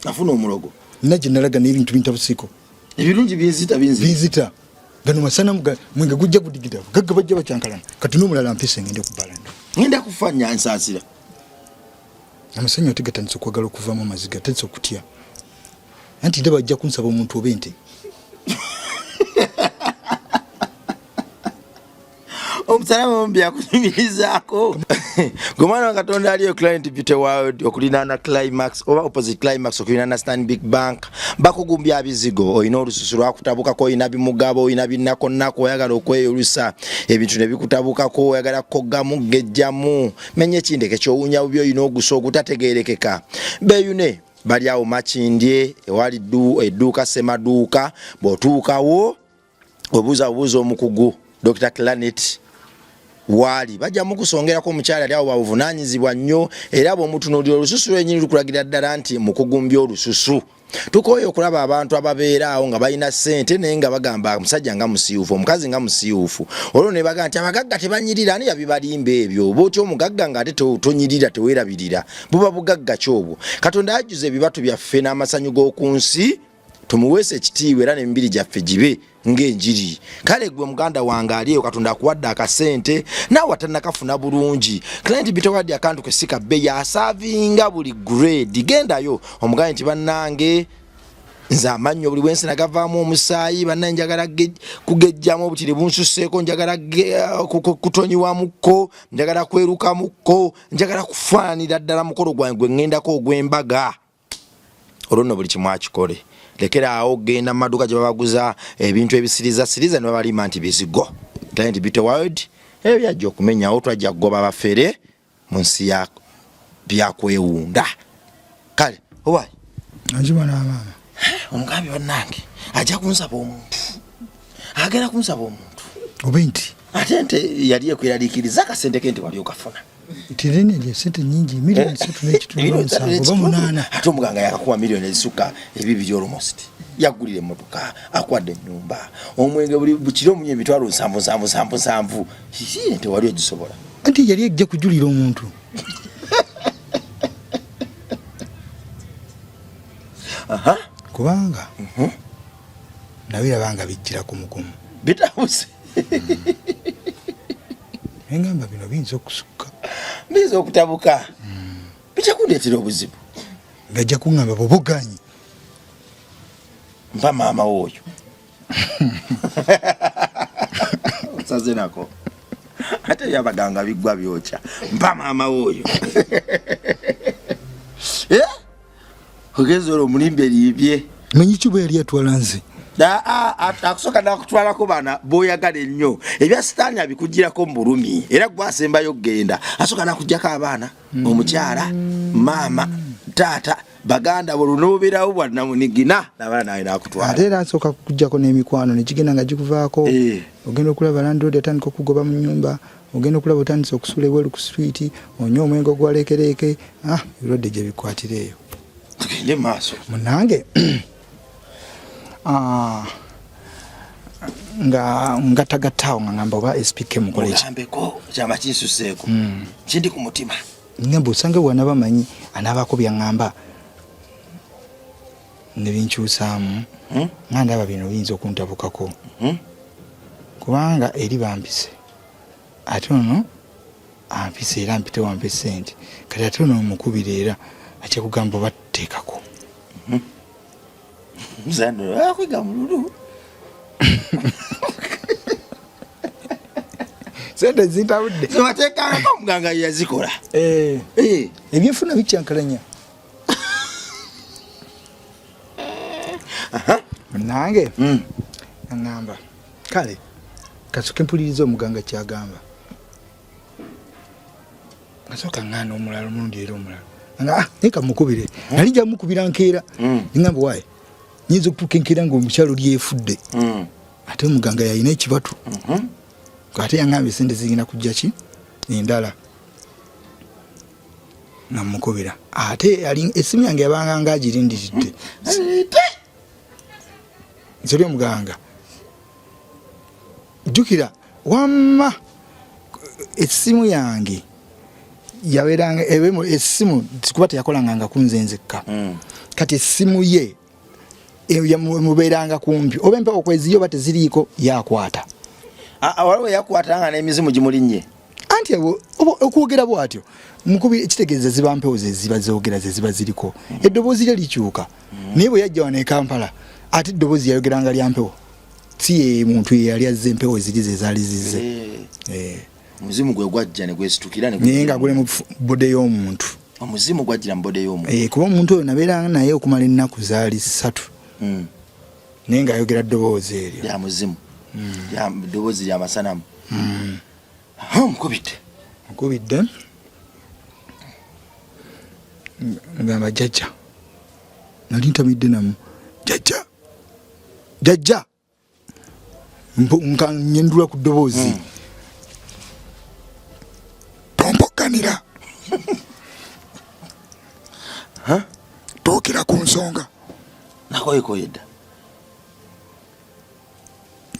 afuna omulogo nina gye nalaga n'ebintu bintabusiiko. Ebirungi binzita binzita. Binzita. Gano masanamu mwenge gujja gudigida gagga bajja bakyankalana kati n'omulala mpise ngende ku balando. Ngenda kufa nya nsaasira. Amasanyu ate gatandise okwagala okuvamu amaziga atandise okutya anti ndaba ajja kunsaba omuntu oba ente. Omusalaba ombi akunyumirizaako gwe mwana wa Katonda aliyo Client Beauty World okulinaana Climax oba opposite Climax okulinaana Stanbic Bank bakugumbya bizigo olina olususu lwakutabukako olina bimugabo olina binnakonnaku oyagala okweyolusa ebintu ne bikutabukako oyagala kukoggamu gejjamu menya ekindeke kyowunya bubi olina ogusa ogutategeerekeka beeyune bali awo Makindye ewali edduuka Ssemaduuka bw'otuukawo obuuza bubuuza omukugu Dr. Clanet waali bajja mukusongerako omukyala ali awo babuvunaanyizibwa nnyo era bw'omutunuulira olususu lwenyini lukulagira ddala nti mukugumbya olususu. Tukooye okulaba abantu ababeera awo nga balina ssente naye nga bagamba omusajja nga musiiwuufu omukazi nga musiiwuufu olwo ne bagamba nti abagagga tebanyirira ani yabibalimba ebyo oba otya omugagga ng'ate tonyirira teweerabirira buba bugagga ki obwo Katonda ajjuza ebibatu byaffe n'amasanyu g'oku nsi tumuweese ekitiibwa era n'emibiri gyaffe gibe ng'enjiri kale gwe muganda wange ali eyo Katonda akuwadde akasente naawe atannakafuna bulungi client bitowadde akantu ke si kabbeeyi asaavinga buli grade gendayo omugambe nti bannange nze amannyo buli bwensi nagavaamu omusaayi bannange njagala kugejjamu obutiri bunsuseeko njagala kutonyiwamukko njagala kwerukamukko njagala kufaananira ddala mukolo gwange gwe ŋŋendako ogw'embaga olwo nno buli kimu akikole lekera awo okugenda mu maduuka gye babaguza ebintu ebisiriza siriza ne babalima nti bizigo Client Beauty World ebyo byajja okumenyawo twajja kugoba bafere mu nsi ya byakwewunda kale owayi anjibona maama omugambi bannange ajja kunsaba omuntu agenda kunsaba omuntu oba nti ate nte yali ekweraliikiriza akasente ke nti wali okafuna Tirene lye sente nyingi milioni satu n'ekitundu oba musanvu oba munaana. Ate omuganga yakakuwa milioni ezisukka ebibiri almost. Yaggulira emmotoka, akwadde ennyumba, omwenge buli kiro omunywa emitwalo nsanvu nsanvu nsanvu nsanvu. Kiki ente wali ogisobola? Anti yali ejja kujulira omuntu. Kubanga nabiraba nga bijjira kumukumu. Bitabuse. Nengamba bino biyinza okusukka. Biyinza okutabuka. Bijja kundeetera obuzibu. Ng'ajja kuŋŋamba bw'oba ogaanyi. Mpa maama wo oyo. Osaze nako. Ate ebyabaganga biggwa byokya. Mpa maama wo oyo. Ogenza olwo omulimba eriibye. Manyi ki bwe yali atwala nze? Akusooka nakutwalako bana boyagala ennyo ebya sitaani abikugirako mu bulumi era gwe asembayo okugenda asooka nakujjako abaana omukyala maama taata baganda bo lunooberawo bwannamunigina nabaana nawe nakutwala ate era asooka kukujjako n'emikwano negigenda nga gikuvaako ogenda okulaba landlord atandika okugoba mu nyumba ogenda okulaba otandise okusula ebweru ku street onywa omwenge ogwa leekereeke ebirwadde gye bikwatira eyo tugende mu maaso munange nga ngatagattaawo nga ngamba oba SPK mukole ki mugambeko kyama kinsuseeko kindi ku mutima ngamba osanga bw'anaaba amanyi anaabaako by'aŋŋamba ne binkyusaamu nga ndaba bino biyinza okuntabukako kubanga eri bampise ate ono ampise era mpite wampe ssente kati ate ono omukubira era ajja kugamba oba tuteekako Akwiga mululu sente zintabudde zebateekangako omuganga yazikola ebyenfuna bikyankalanya munange aŋŋamba kale kasooke mpuliriza omuganga kyagamba nasooka ŋŋaana omulala omulundi era omulala nga naye kamukubire nali nja mukubira nkeera nengamba waaye nyinza okutuuka enkeera nga omukyalo lyefudde ate omuganga yalina ekibatu ate yaŋŋamba esente zigenda kujja ki endala nga mukubira ate essimu yange yabanga nga agirindiridde nze oli omuganga jjukira wamma essimu yange Yabeeranga ewemu essimu, kuba teyakolanga nga kunze nzekka. Kati essimu ye mubeeranga kumpi, oba empewo kweziyo oba teziriiko, yakwata. Waliwo yakwata nga n'emizimu gimulinnye. Anti okwogera bwatyo mukubi kitegeeza ziba mpewo zeziba zogera, zeziba ziriko, eddoboozi lye likyuka. Naye bwe yajja wano e Kampala, ate eddoboozi yayogeranga lya mpewo, si ye muntu yeyali azze, empewo ziri ze zaali zizze. Eh. Omuzimu gwe gwajja ne gwesitukira. Naye nga guli mu body y'omuntu. Omuzimu gwajjira mu body y'omuntu. Eh, kuba omuntu oyo nabeeranga naye okumala ennaku zaali 3, naye ng'ayogera ddoboozi eryo. Lya muzimu, ddoboozi lya masanamu. Omukubidde? Mukubidde, ngamba, "Jjajja, nali ntamidde namu. Jjajja, jjajja." Nka nyendula ku ddoboozi. Tompokkanira, tuukira ku nsonga. Nakoyekoye dda.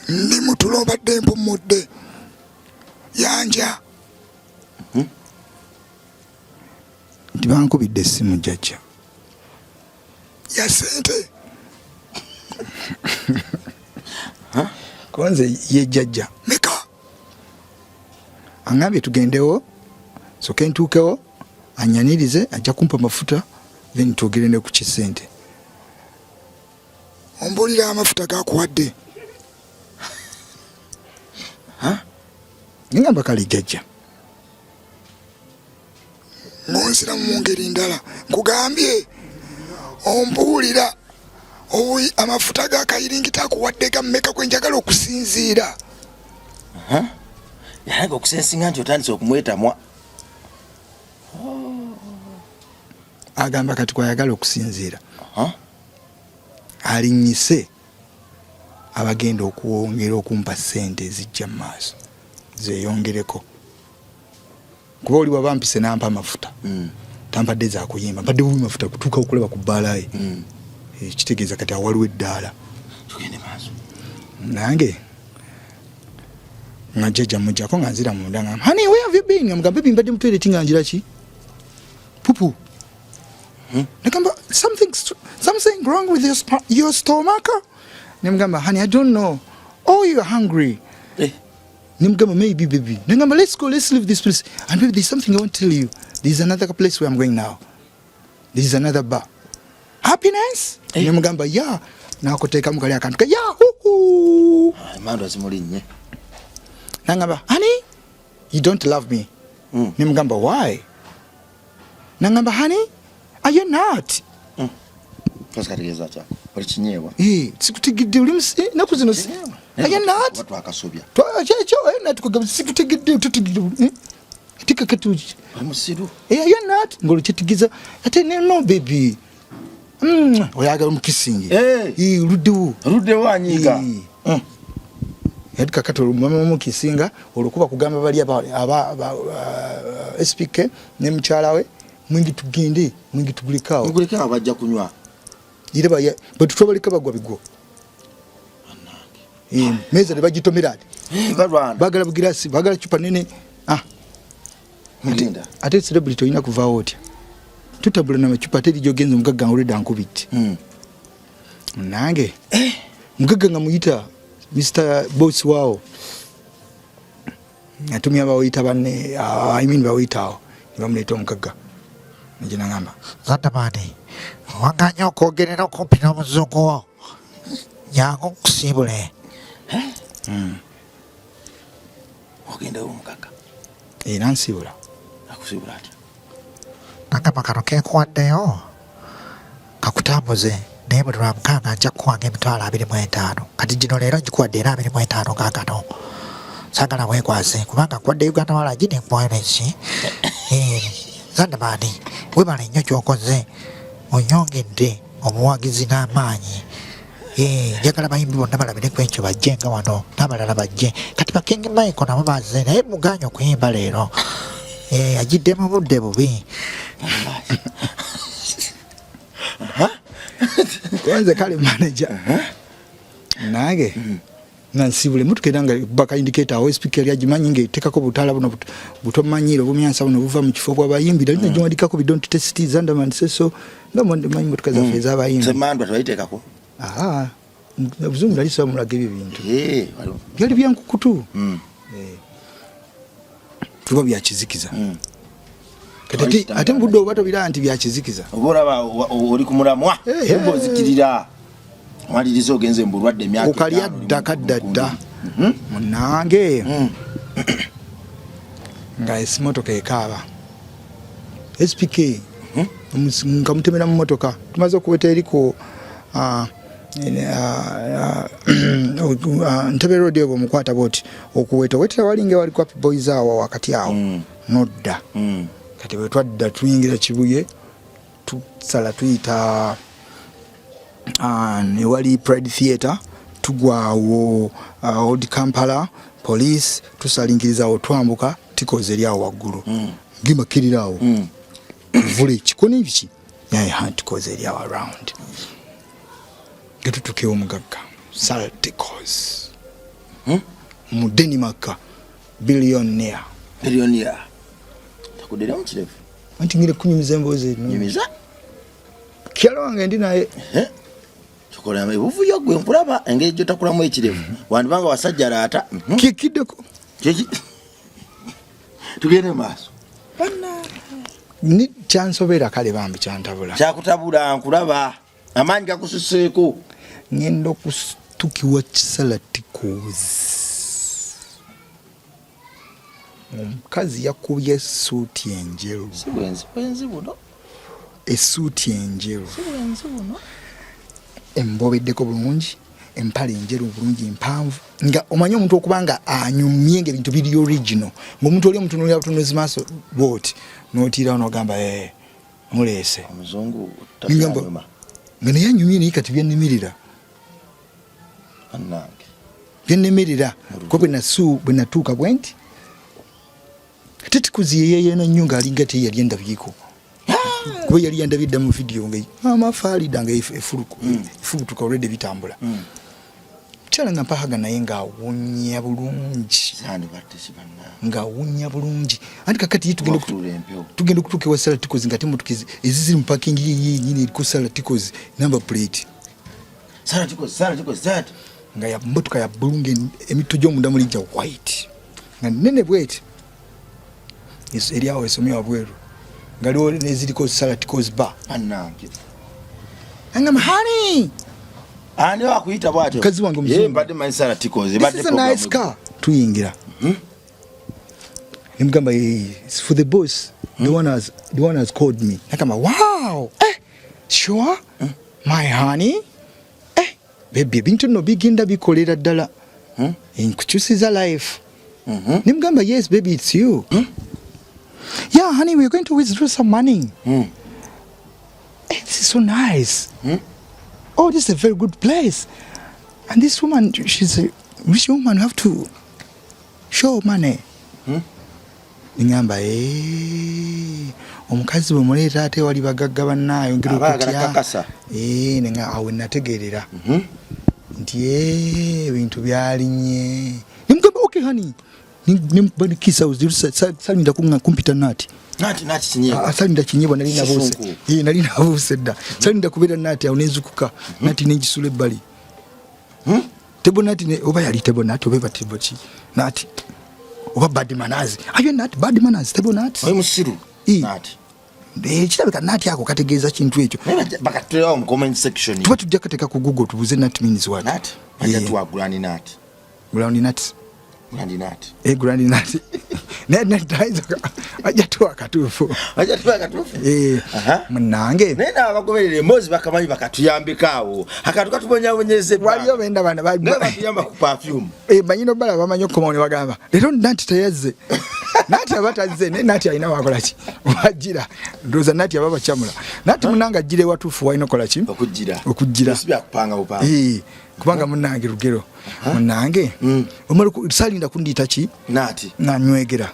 Ndi mutulo, mbadde mpummudde, yanja. Nti bankubidde essimu, jjajja. Ya sente? Kuba nze ye jjajja. Meka? Aŋambye tugendewo, soke ntuukewo anyanirize, ajja kumpa amafuta, then twogere ne ku kisente. Ombuulira amafuta gakuwadde? Ngamba, "Kale jjajja." Ngonziramu mu ngeri ndala, nkugambye ombuulira amafuta ga kayiringita akuwadde ga mmeka, kwe njagala okusinziira. Yalaga okusensinga nti otandise okumwetamwa. Agamba kati kwayagala okusinziira alinnyise abagenda okwongera okumpa ssente ezijja mu maaso zeyongereko, kuba oli waba mpise nampa amafuta, tampadde zakuyimba, mpadde bubi mafuta kutuuka okulaba ku bbaala ye. Kitegeeza kati awo waliwo eddaala. Tugende maaso. Nange nga jjajja mujjako nga nzira munda, nga, "Honey, where have you been?" Nga mugamba, "Baby, mbadde mu toilet nga ngira ki pupu." Nagamba, "Something wrong with your stomach?" Nemugamba, "Honey, I don't know. Oh, you're hungry." Eh. Nemugamba, "Maybe, baby." Nagamba, "Let's go, let's leave this place. And baby, there's something I want to tell you. There's another place where I'm going now. This is another bar, Happiness." Eh. Nemugamba, "Yeah." Nakuteekamu kali akantu ka yahuhu. Emandwa zimulinnye. Nangamba, "Honey, you don't love me." Nemugamba, "Why?" Nangamba, "Honey, are you not?" Kategeeza kyako oli kinyeebwa. Eh, sikutegedde oli naku zino are you not? Oba twakasobya. Kyekyo, natukugamba sikutegedde, tutegedde, ate kakati oli musiru. Eh, are you not? Ngolo kyetegeeza ate ne, "No, baby." Oyagala omukisingi. Eh. Eh, oluddewo. Oluddewo anyiiga. Eh. Ati kakati olumama omukisinga olwokuba kugamba bali aba SPK ne mukyala we, "Mwingi tugende, mwingi tugulekaawo." Mugulekaawo, bajja kunywa. Era bwetutwabaleka bagwa bigwo. Eh, meza tebagitomera ati. Eh, balwana. Bagala bugirasi, bagala cupa nene. Ah. Mugenda. Ate celebrity olina kuvaawo otya, tutabula namacupa, ate erijogenza omugagga nga olwedda nkubidde. Nange mugagga nga muyita Mr Boss waawo, atumya bawuyita banne, ah, I mean bawuyita awo ne bamuleeta omugagga, neje nagamba, Zandamani, waganye okwogerera okumpi n'omuzungu wo, jangu nkusiibule. Ogendayo omugagga? Era nsiibula. Akusiibula atya? Nagamba, "Kano kenkuwaddeyo kakutambuze, naye buli lwa mukaaga nja kukuwanga 25,000. Kati gino leero ngikuwadde era 25 gaagano. Saagala weekwase kubanga nkuwadde Uganda walagi nenkuwayo neki. Zandamani, webale nnyo ky'okoze, onyongedde obuwagizi n'amaanyi. Eh, njagala bayimbi bonna balabire ku ekyo, bajje nga wano n'abalala bajje. Kati ba King Michael nabo bazze, naye muganye okuyimba leero. Eh, ajidde mu budde bubi." Kwanze kale manager nange. Nga nsibula emotoka era nga baka indicator awo SPK yali agimanyi nga etekako butaala buno butomanyiira obumyansa buno buva mu kifo bw'abayimbi nali nagiwandikako bi don't test Zandaman seso nga manyi motoka zaffe ez'abayimbi. Semandwa tebayiteekako. Aha, obuzungu nali sobola mulaga ebyo bintu byali byankukutu kuba byakizikiza. Kati ate mu budde oba tobiraba nti byakizikiza, oba olaba oli ku mulamwa oba ozikirira omaliriza ogenze mu bulwadde emyaka okalya dda kadda dda. Munange nga esimotoka ekaaba SPK nga mutemera mu motoka, tumaze okuweta eriko Ntebe Road ebwo mukwata bwoti okuweta owetera walinga wali kwa boys awo wakati awo nodda. Kati bwe twadda tuyingira Kibuye, tusala tuyita ewali Pride Theatre, tugwawo Old Kampala Police, tusalinkiriza awo twambuka tikoze eri awo waggulu gimakirira awo vule kikoni biki naye tikoze eri awo around nga tutuuka omugagga Salticos mu Denmark, billionaire. Billionaire takudera mu kirevu. Anti ngire kunyumiza emboozi eno. Nyumiza. Kyalo wange ndi naye. Tukola ebuvuyo gwe nkulaba engeri gyotakulamu ekirevu wandibanga wasajjalaata. Kikiddeko. Kiki tugende maaso. Ni kyansobera kale bambi kyantabula. Kyakutabula nkulaba amaanyi gakususeeko. Ngenda okutukiwa kisalatikozi, omukazi yakubye essuuti enjeru. Si bwenzi bwenzi buno? Essuuti enjeru. Si bwenzi buno? Embobeddeko bulungi, empale enjeru bulungi mpanvu, nga omanyi omuntu okuba nga anyumye nga ebintu biri original, ng'omuntu oli omutunuulira butunuzi maaso bwoti n'otiirawo n'ogamba ee muleese omuzungu. Ngamba tabyanyuma nga naye anyumye, naye kati byennimirira bannange byennimirira kuba bwe natuuka bwe nti ate tikuziyeyeena nnyo ng'alinga teyali endabyeko, kuba yali yandabye dda mu vidiyo nga amafaalida nga efubutuka already bitambula. Mukyala nga mpahaga naye ng'awunya bulungi. Zandibadde si bannange. Ng'awunya bulungi, anti kakati ye tugenda Wafuula empewo. Tugenda okutuuka ewa Salticos nga ate emotoka eziziri mu parking ye yenyini eriko Salticos number plate. Sara tikozi, Sara tikozi, Sara. Nga ya motoka ya bbulu nga emitto gy'omunda muli gya white nga nene bweti eri awo esomye wabweru nga liwo neziriko Salticos bar. Bannange. Angamba, "Honey." Ani wakuyita bw'atyo? Mukazi wange omuzungu. Ye mbadde manyi Sara tikozi. This is a nice car. Tuyingira, nemugamba, "It's for the boss, the one has called me." Nakamba, "Wow, eh, sure, my honey, eh, baby, ebintu nno bigenda bikolera ddala, nkukyusiza life." Nemugamba, "Yes baby, it's you. Yeah honey, we're going to withdraw some money. Eh, this is so nice. Oh, this is a very good place. And this woman, she's a rich woman, you have to show money." Ngamba, "Eh, omukazi bwe muleeta ate wali bagagga bannaayo ngera Aba ayagala okutya." kakasa. Eh, nenga awo nategeerera nti eh, ebintu byalinye. Nemugamba, "Okay honey." Nemukisa salinda kumpita nati. Nati nati kinyeebwa. Ah, salinda kinyeebwa, nali nabuuse. Kisunku. Eh, nali nabuuse dda, salinda kubeera nati awo nenzukuka nati nengisula ebbali table nati oba yali table nati oba eba table ki nati oba bad manners ayo nati bad manners table nati. Oyo musiru. Eh. Nati. Eh, kirabika nati ako kategeeza kintu ekyo. Naye bakatuteerawo mu comment section. Tuba tujja kateeka ku Google tubuze nut means what. Nati. Bajja Eh. tuwa ground nut. Ground nut. Ground nut. Eh, ground nut naye nut ayinza ajja tuwa akatuufu. Bajja tuwa akatuufu. Eh, Aha. munange. Naye nabo abagoberera emboozi bakamanyi bakatuyambeko awo. Akantu katubonyabonyeza ebbanga. Waliyo benda bana Naye batuyamba ku perfume. Eh, manyi nobala bamanyi okukomawo ne bagamba leero nati teyazze, nati aba tazze, naye nati alina wakola ki wajira, ndowooza nati aba bakyamula nati munange ajjira ewatuufu walina okola ki. Okujjira. Okujjira. Si byakupanga bupanga. Eh, kubanga munange lugero munange omala salinda kundiita ki. Nati. Nanywegera.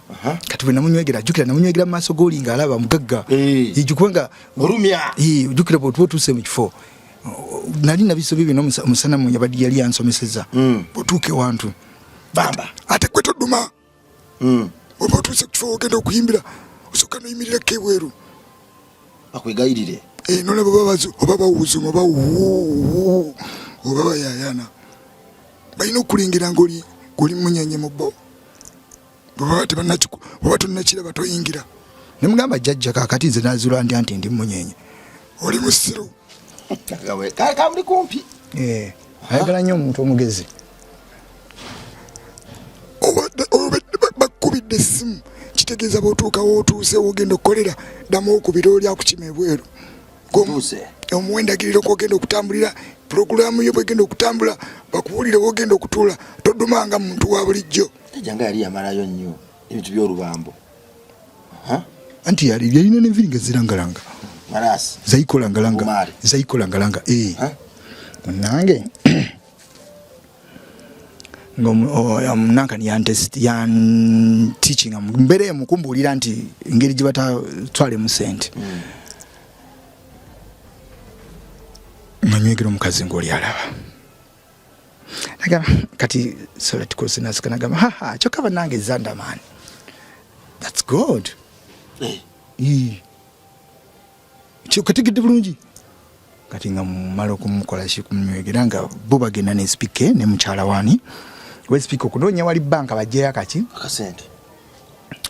Kati bwe namunywegera, jjukira namunywegera mu maaso g'oli ng'alaba mugagga. Eh. Eh, kubanga Olumya. Eh, ojjukira bw'otuba otuuse mu kifo. Nali nabisobi bino omusana yabadde yali yansomeseza. Bwotuuka ewantu bamba ate gwe toduma. Oba otuuse ku kifo ogenda okuyimbira, osooka noyimirirako ebweru bakwegayirire. Eh, nolaba oba bawuzuma oba wuuwu oba bayayana, balina okulingira ngaoli oli munyenye mu bo. Bwebaba oba tonnakiraba toyingira. Nemugamba, jjajja, kakati nze nazula ndya nti ndi munyenye? Oli musiru. Kamuli kumpi. Eh, ayagala nnyo omuntu omugezi. Bakubidde essimu, kitegeeza bwotuukawo otuuse wogenda okukolera, ddamu okubira oli akukima ebweru. Otuuse. Omuwa endagiriro kwogenda okutambulira, pulogulaamu yo bwegenda okutambula, bakuwulire wogenda okutuula. Todumanga muntu wa bulijjo. Jjajja nga yali yamalayo nnyo ebintu by'olubambo. Anti yali yalina n'enviiri nga zirangalanga. Malasi. Zayikolangalanga. Obumaali. Zayikolangalanga, eh. Ha? Munange ngaomunankani yanteachinga mbeera eyo mukumbuulira nti engeri gye batatwalemu sente, nga nywegera omukazi ngaoli alaba. Nagamba kati solatikosinasika, nagamba, haha, kyokka bannange Zandaman, that's good. Eh. Ii. Kategedde bulungi. Kati nga mumala okumukola ki, kumunywegera, nga bo bagenda ne speaker ne mukyala wani we speaker okunoonya wali banka bajjeyo akaki. Akasente.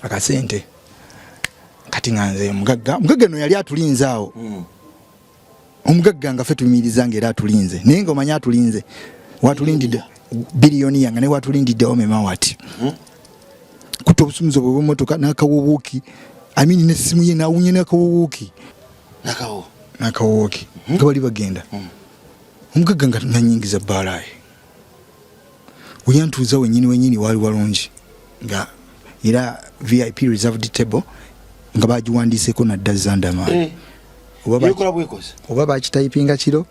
Akasente. Kati nga nze mugagga no yali atulinze awo. Omugagga nga ffe tumiriza nga era atulinze, naye nga omanyi atulinze, watulindidde biliyoni yange, naye watulindiddewo memawati kutta obusumuzo bwe bwemotoka n'akawubuuki amini n'essimu ye n'awunya n'akawubuuki. Nakawo. N'akawubuuki nga bali bagenda. Omugagga nga nanyingiza bbaalaye weyantuuza wenyini wenyini waali walungi, nga era VIP reserved table nga bagiwandiiseko nadda Zandaman. Eh. Yekola bwekozi. Oba bakitayipinga kiro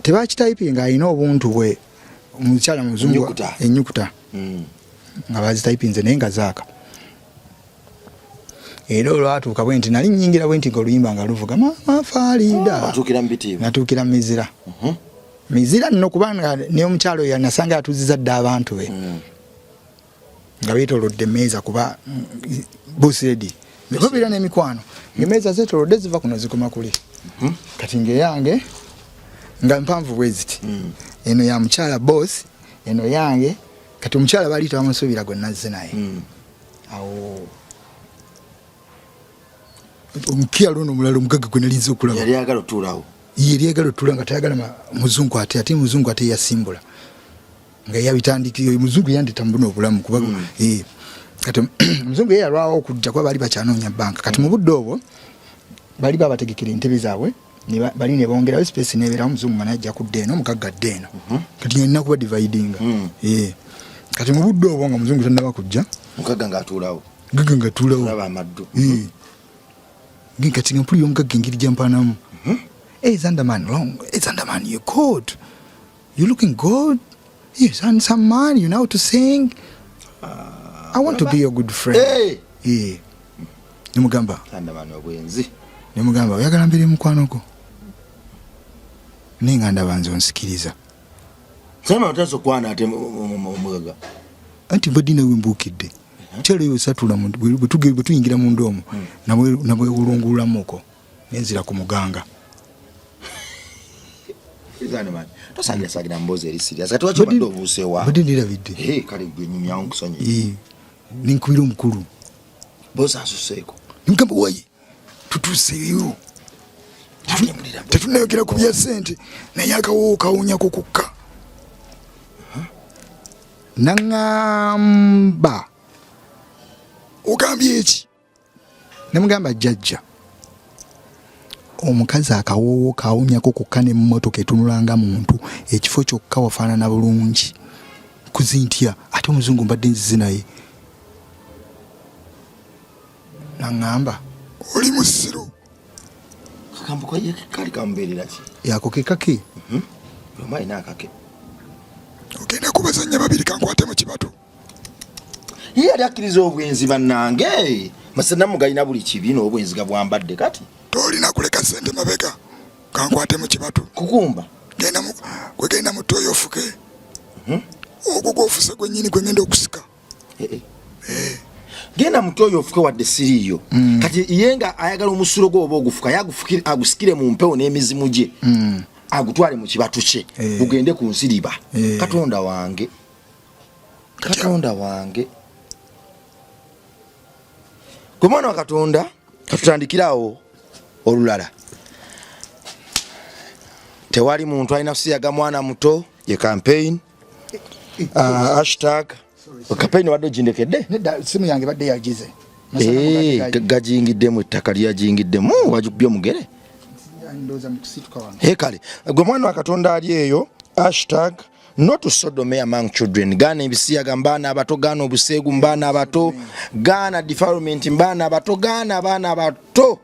tebakitayipinga, alina obuntu bwe omukyala muzungu. Ennyukuta. Ennyukuta nga bazitayipinze, naye nga zaaka. Era olwatuuka bwe nti nali nyingira bwe nti nga oluyimba nga luvuga Mama Farida. Atuukira mu bitiibwa. Natuukira mizira. Mizira nno, kubanga ne omukyalo oyo nasanga atuuziza dda abantu be nga beetolodde emmeeza, kuba boss lady babeera n'emikwano, ng'emmeeza zeetolodde ziva kuno zikoma kuli. Kati ng'eyange nga mpanvu bwe ziti, eno ya mukyala boss, eno yange. Kati omukyala baali tebamusuubira gwe nazze naye. Awo omukyala ono omulala omugagga gwe nalinze okulaba Yali ayagala otuulawo. Ye yali otula nga tayagala muzungu, ate muzungu ate yasimbula nga yabitandikira. Muzungu yandita mu buno obulamu kuba eh, kati omuzungu ye yalwawo okujja kuba baali bakyanoonya banka. Kati mu budde obwo bali babategekera entebe zaabwe bali ne bongerayo space nebeerawo, omuzungu nga najja kudda eno, omugagga adda eno. Kati nga nina kuba dividinga. Eh. Kati mu budde obwo nga muzungu tannaba kujja, Mugagga ng'atuulawo. Mugagga nga atuulawo. Olaba amaddu. Eh. Kati nga mpulira omugagga engeri gyampaanamu. Hey, Zandaman, long. Hey, Zandaman, you're good. You looking good. Yes, handsome man. You know how to sing. I want to be your good friend. Hey! Yeah. Nemugamba, Zandaman obwenzi. Nemugamba, oyagala mbere mukwano gwo? Naye nga ndaba nze onsikiriza. Zandaman otandise okwana ate omugagga. Anti mbadde nawe mbuukidde. Mukyalo eyo satula bwe tuyingira munda omwo nabwewulungululamuko nenzira ku muganga. Zandaman tosagira sagira mboozi eri serious. Kati waki obadde obuusewa? Mbadde ndirabidde. Eh, kale gwe nyumyawo nkusonyiwe. Eh, nenkubira omukulu. Bosi asuseeko. Nemugamba, wayi tutuuseeyo, tetunayogera ku bya ssente, naye akawoowo kawunyako kukka. Naŋŋamba, Ogambye eki? Nemugamba, jjajja, omukazi akawoowo kawunyako kukka nemmotoka etunulanga muntu, ekifo kyokka wafaanana bulungi kuzintya, ate omuzungu mbadde nzize naye. Naŋŋamba, Oli musiru. Kakambo kali kamubeerera ki? Yako kekake. Omu alina akake. Ogenda kubazanya babiri, kankwate mu kibatu. Ye yali akkiriza obwenzi bannange. Masanamu galina buli kibi n'obwenzi gabwambadde kati. Tolina kuleka sente mabega. Kankwate mu kibatu. Kukumba. Genda mu gwe genda mu toyo ofuke. Ogwo gwofuse gwennyini gwe ngenda okusika. Eh, eh. Eh. Genda mu toyo ofuke wadde siriiyo. Kati ye nga ayagala omusulo gwo oba ogufuka yagufukire agusikire mu mpewo n'emizimu gye. Agutwale mu kibatu kye. Gugende ku nsiriba. Katonda wange. Katonda wange. Gwe mwana wa Katonda katutandikire awo olulala. Tewali muntu alina kusiyaga mwana muto ye campaign. Hashtag campaign wadde ogindekedde? Nedda, simu yange badde yagize. Gajingiddemu ettaka lyajingiddemu wagikubye omugere. Kale gwe mwana wa Katonda ali eyo hashtag not to sodomy among children. Gaana ebisiyaga mbaana abato, gaana obuseegu mbaana abato, gaana defilement mbaana abato, gaana abaana abato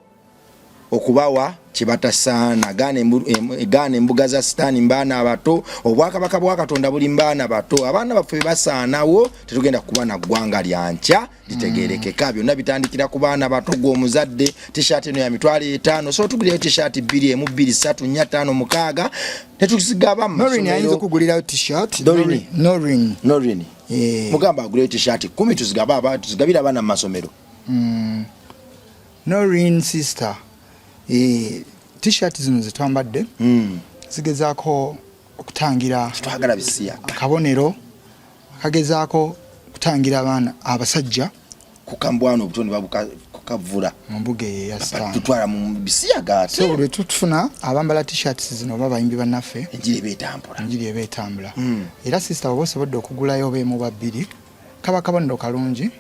okubawa kye batasaana, gaana embuga za sitaani mbaana abato. Obwakabaka bwa Katonda buli mbaana bato. Abaana baffe basaanawo, tetugenda kuba na ggwanga lyankya litegerekeka. Byonna bitandikira ku baana bato. Gwe omuzadde, t-shirt eno ya 50,000, so tugulirayo t-shirt 2, 1, 2, 3, 4, 5, 6, tetuzigaba mu Norin ayinza masomero. okugulirayo t-shirt. Norin. Norin. Norin. Eh. Mugamba aguleyo t-shirt 10 tuzigabire abaana mu masomero. Norin sister. T-shirt zino zetwambadde zigezaako okutangira Twagala bisiyaga. Akabonero akagezaako okutangira abaana abasajja Kukambwana obuto ne kukavula mu mbuga eyo eya sitaani. Tutwala mu bisiyaga ate. So lwe tutufuna abambala t-shirts zino oba abayimbi bannaffe, enjiri eba etambula. Enjiri eba etambula. Era sister, oba osobodde okugulayo oba emu oba bbiri, kaba kabonero kalungi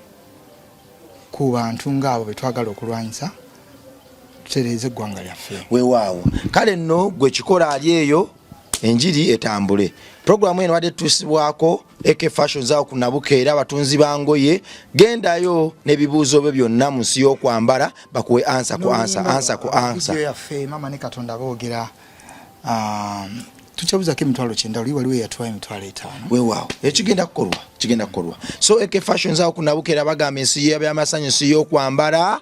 ku bantu ng'abo be twagala okulwanyisa tutereeze eggwanga lyaffe. Weewaawo, kale nno gwe kikola ali eyo, enjiri etambule. Puroguramu eno badde tutuusibwako AK Fashions awo ku Nabukeera, abatunzi ba ngoye. Gendayo n'ebibuuzo byo byonna mu nsi y'okwambala, bakuwe answer ku answer, answer ku answer. Video yaffe Maama ne Katonda boogera, tukyabuzako 90,000. Oli waliwo eyatuwa 50,000. Weewaawo, ekigenda kukolwa kigenda kukolwa. So AK Fashions awo ku Nabukeera bagamba ensi y'ebyamasanyu, ensi y'okwambala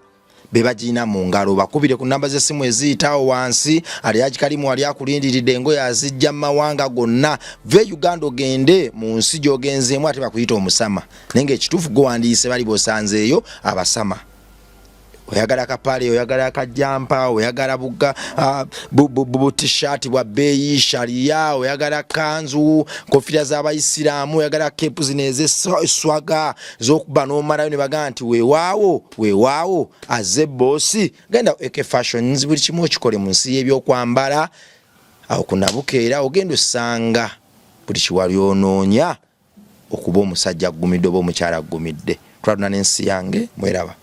be bagirina mu ngalo. Bakubire ku namba z'essimu eziyitaawo wansi. Aliaji Kalimu wali akulindiridde, engoye azijja mu mawanga gonna. Ve Uganda ogende mu nsi gy'ogenzeemu ate bakuyita omusama, naye ng'ekituufu gwe wandiise bali b'osanzeeyo abasama. Oyagala akapale, oyagala akajampa, oyagala buga bu t-shirt bwa bbeeyi sharia, oyagala kanzu, nkofira z'abayisiraamu, oyagala kepu zino ez'eswaga z'okuba n'omalayo ne bagamba nti weewaawo, weewaawo azze boosi. Genda AK Fashions, buli kimu okikole mu nsi y'ebyokwambala awo ku Nabukeera. Ogenda osanga buli kiwali onoonya okuba omusajja aggumidde oba omukyala aggumidde. Twaluna n'ensi yange mweraba.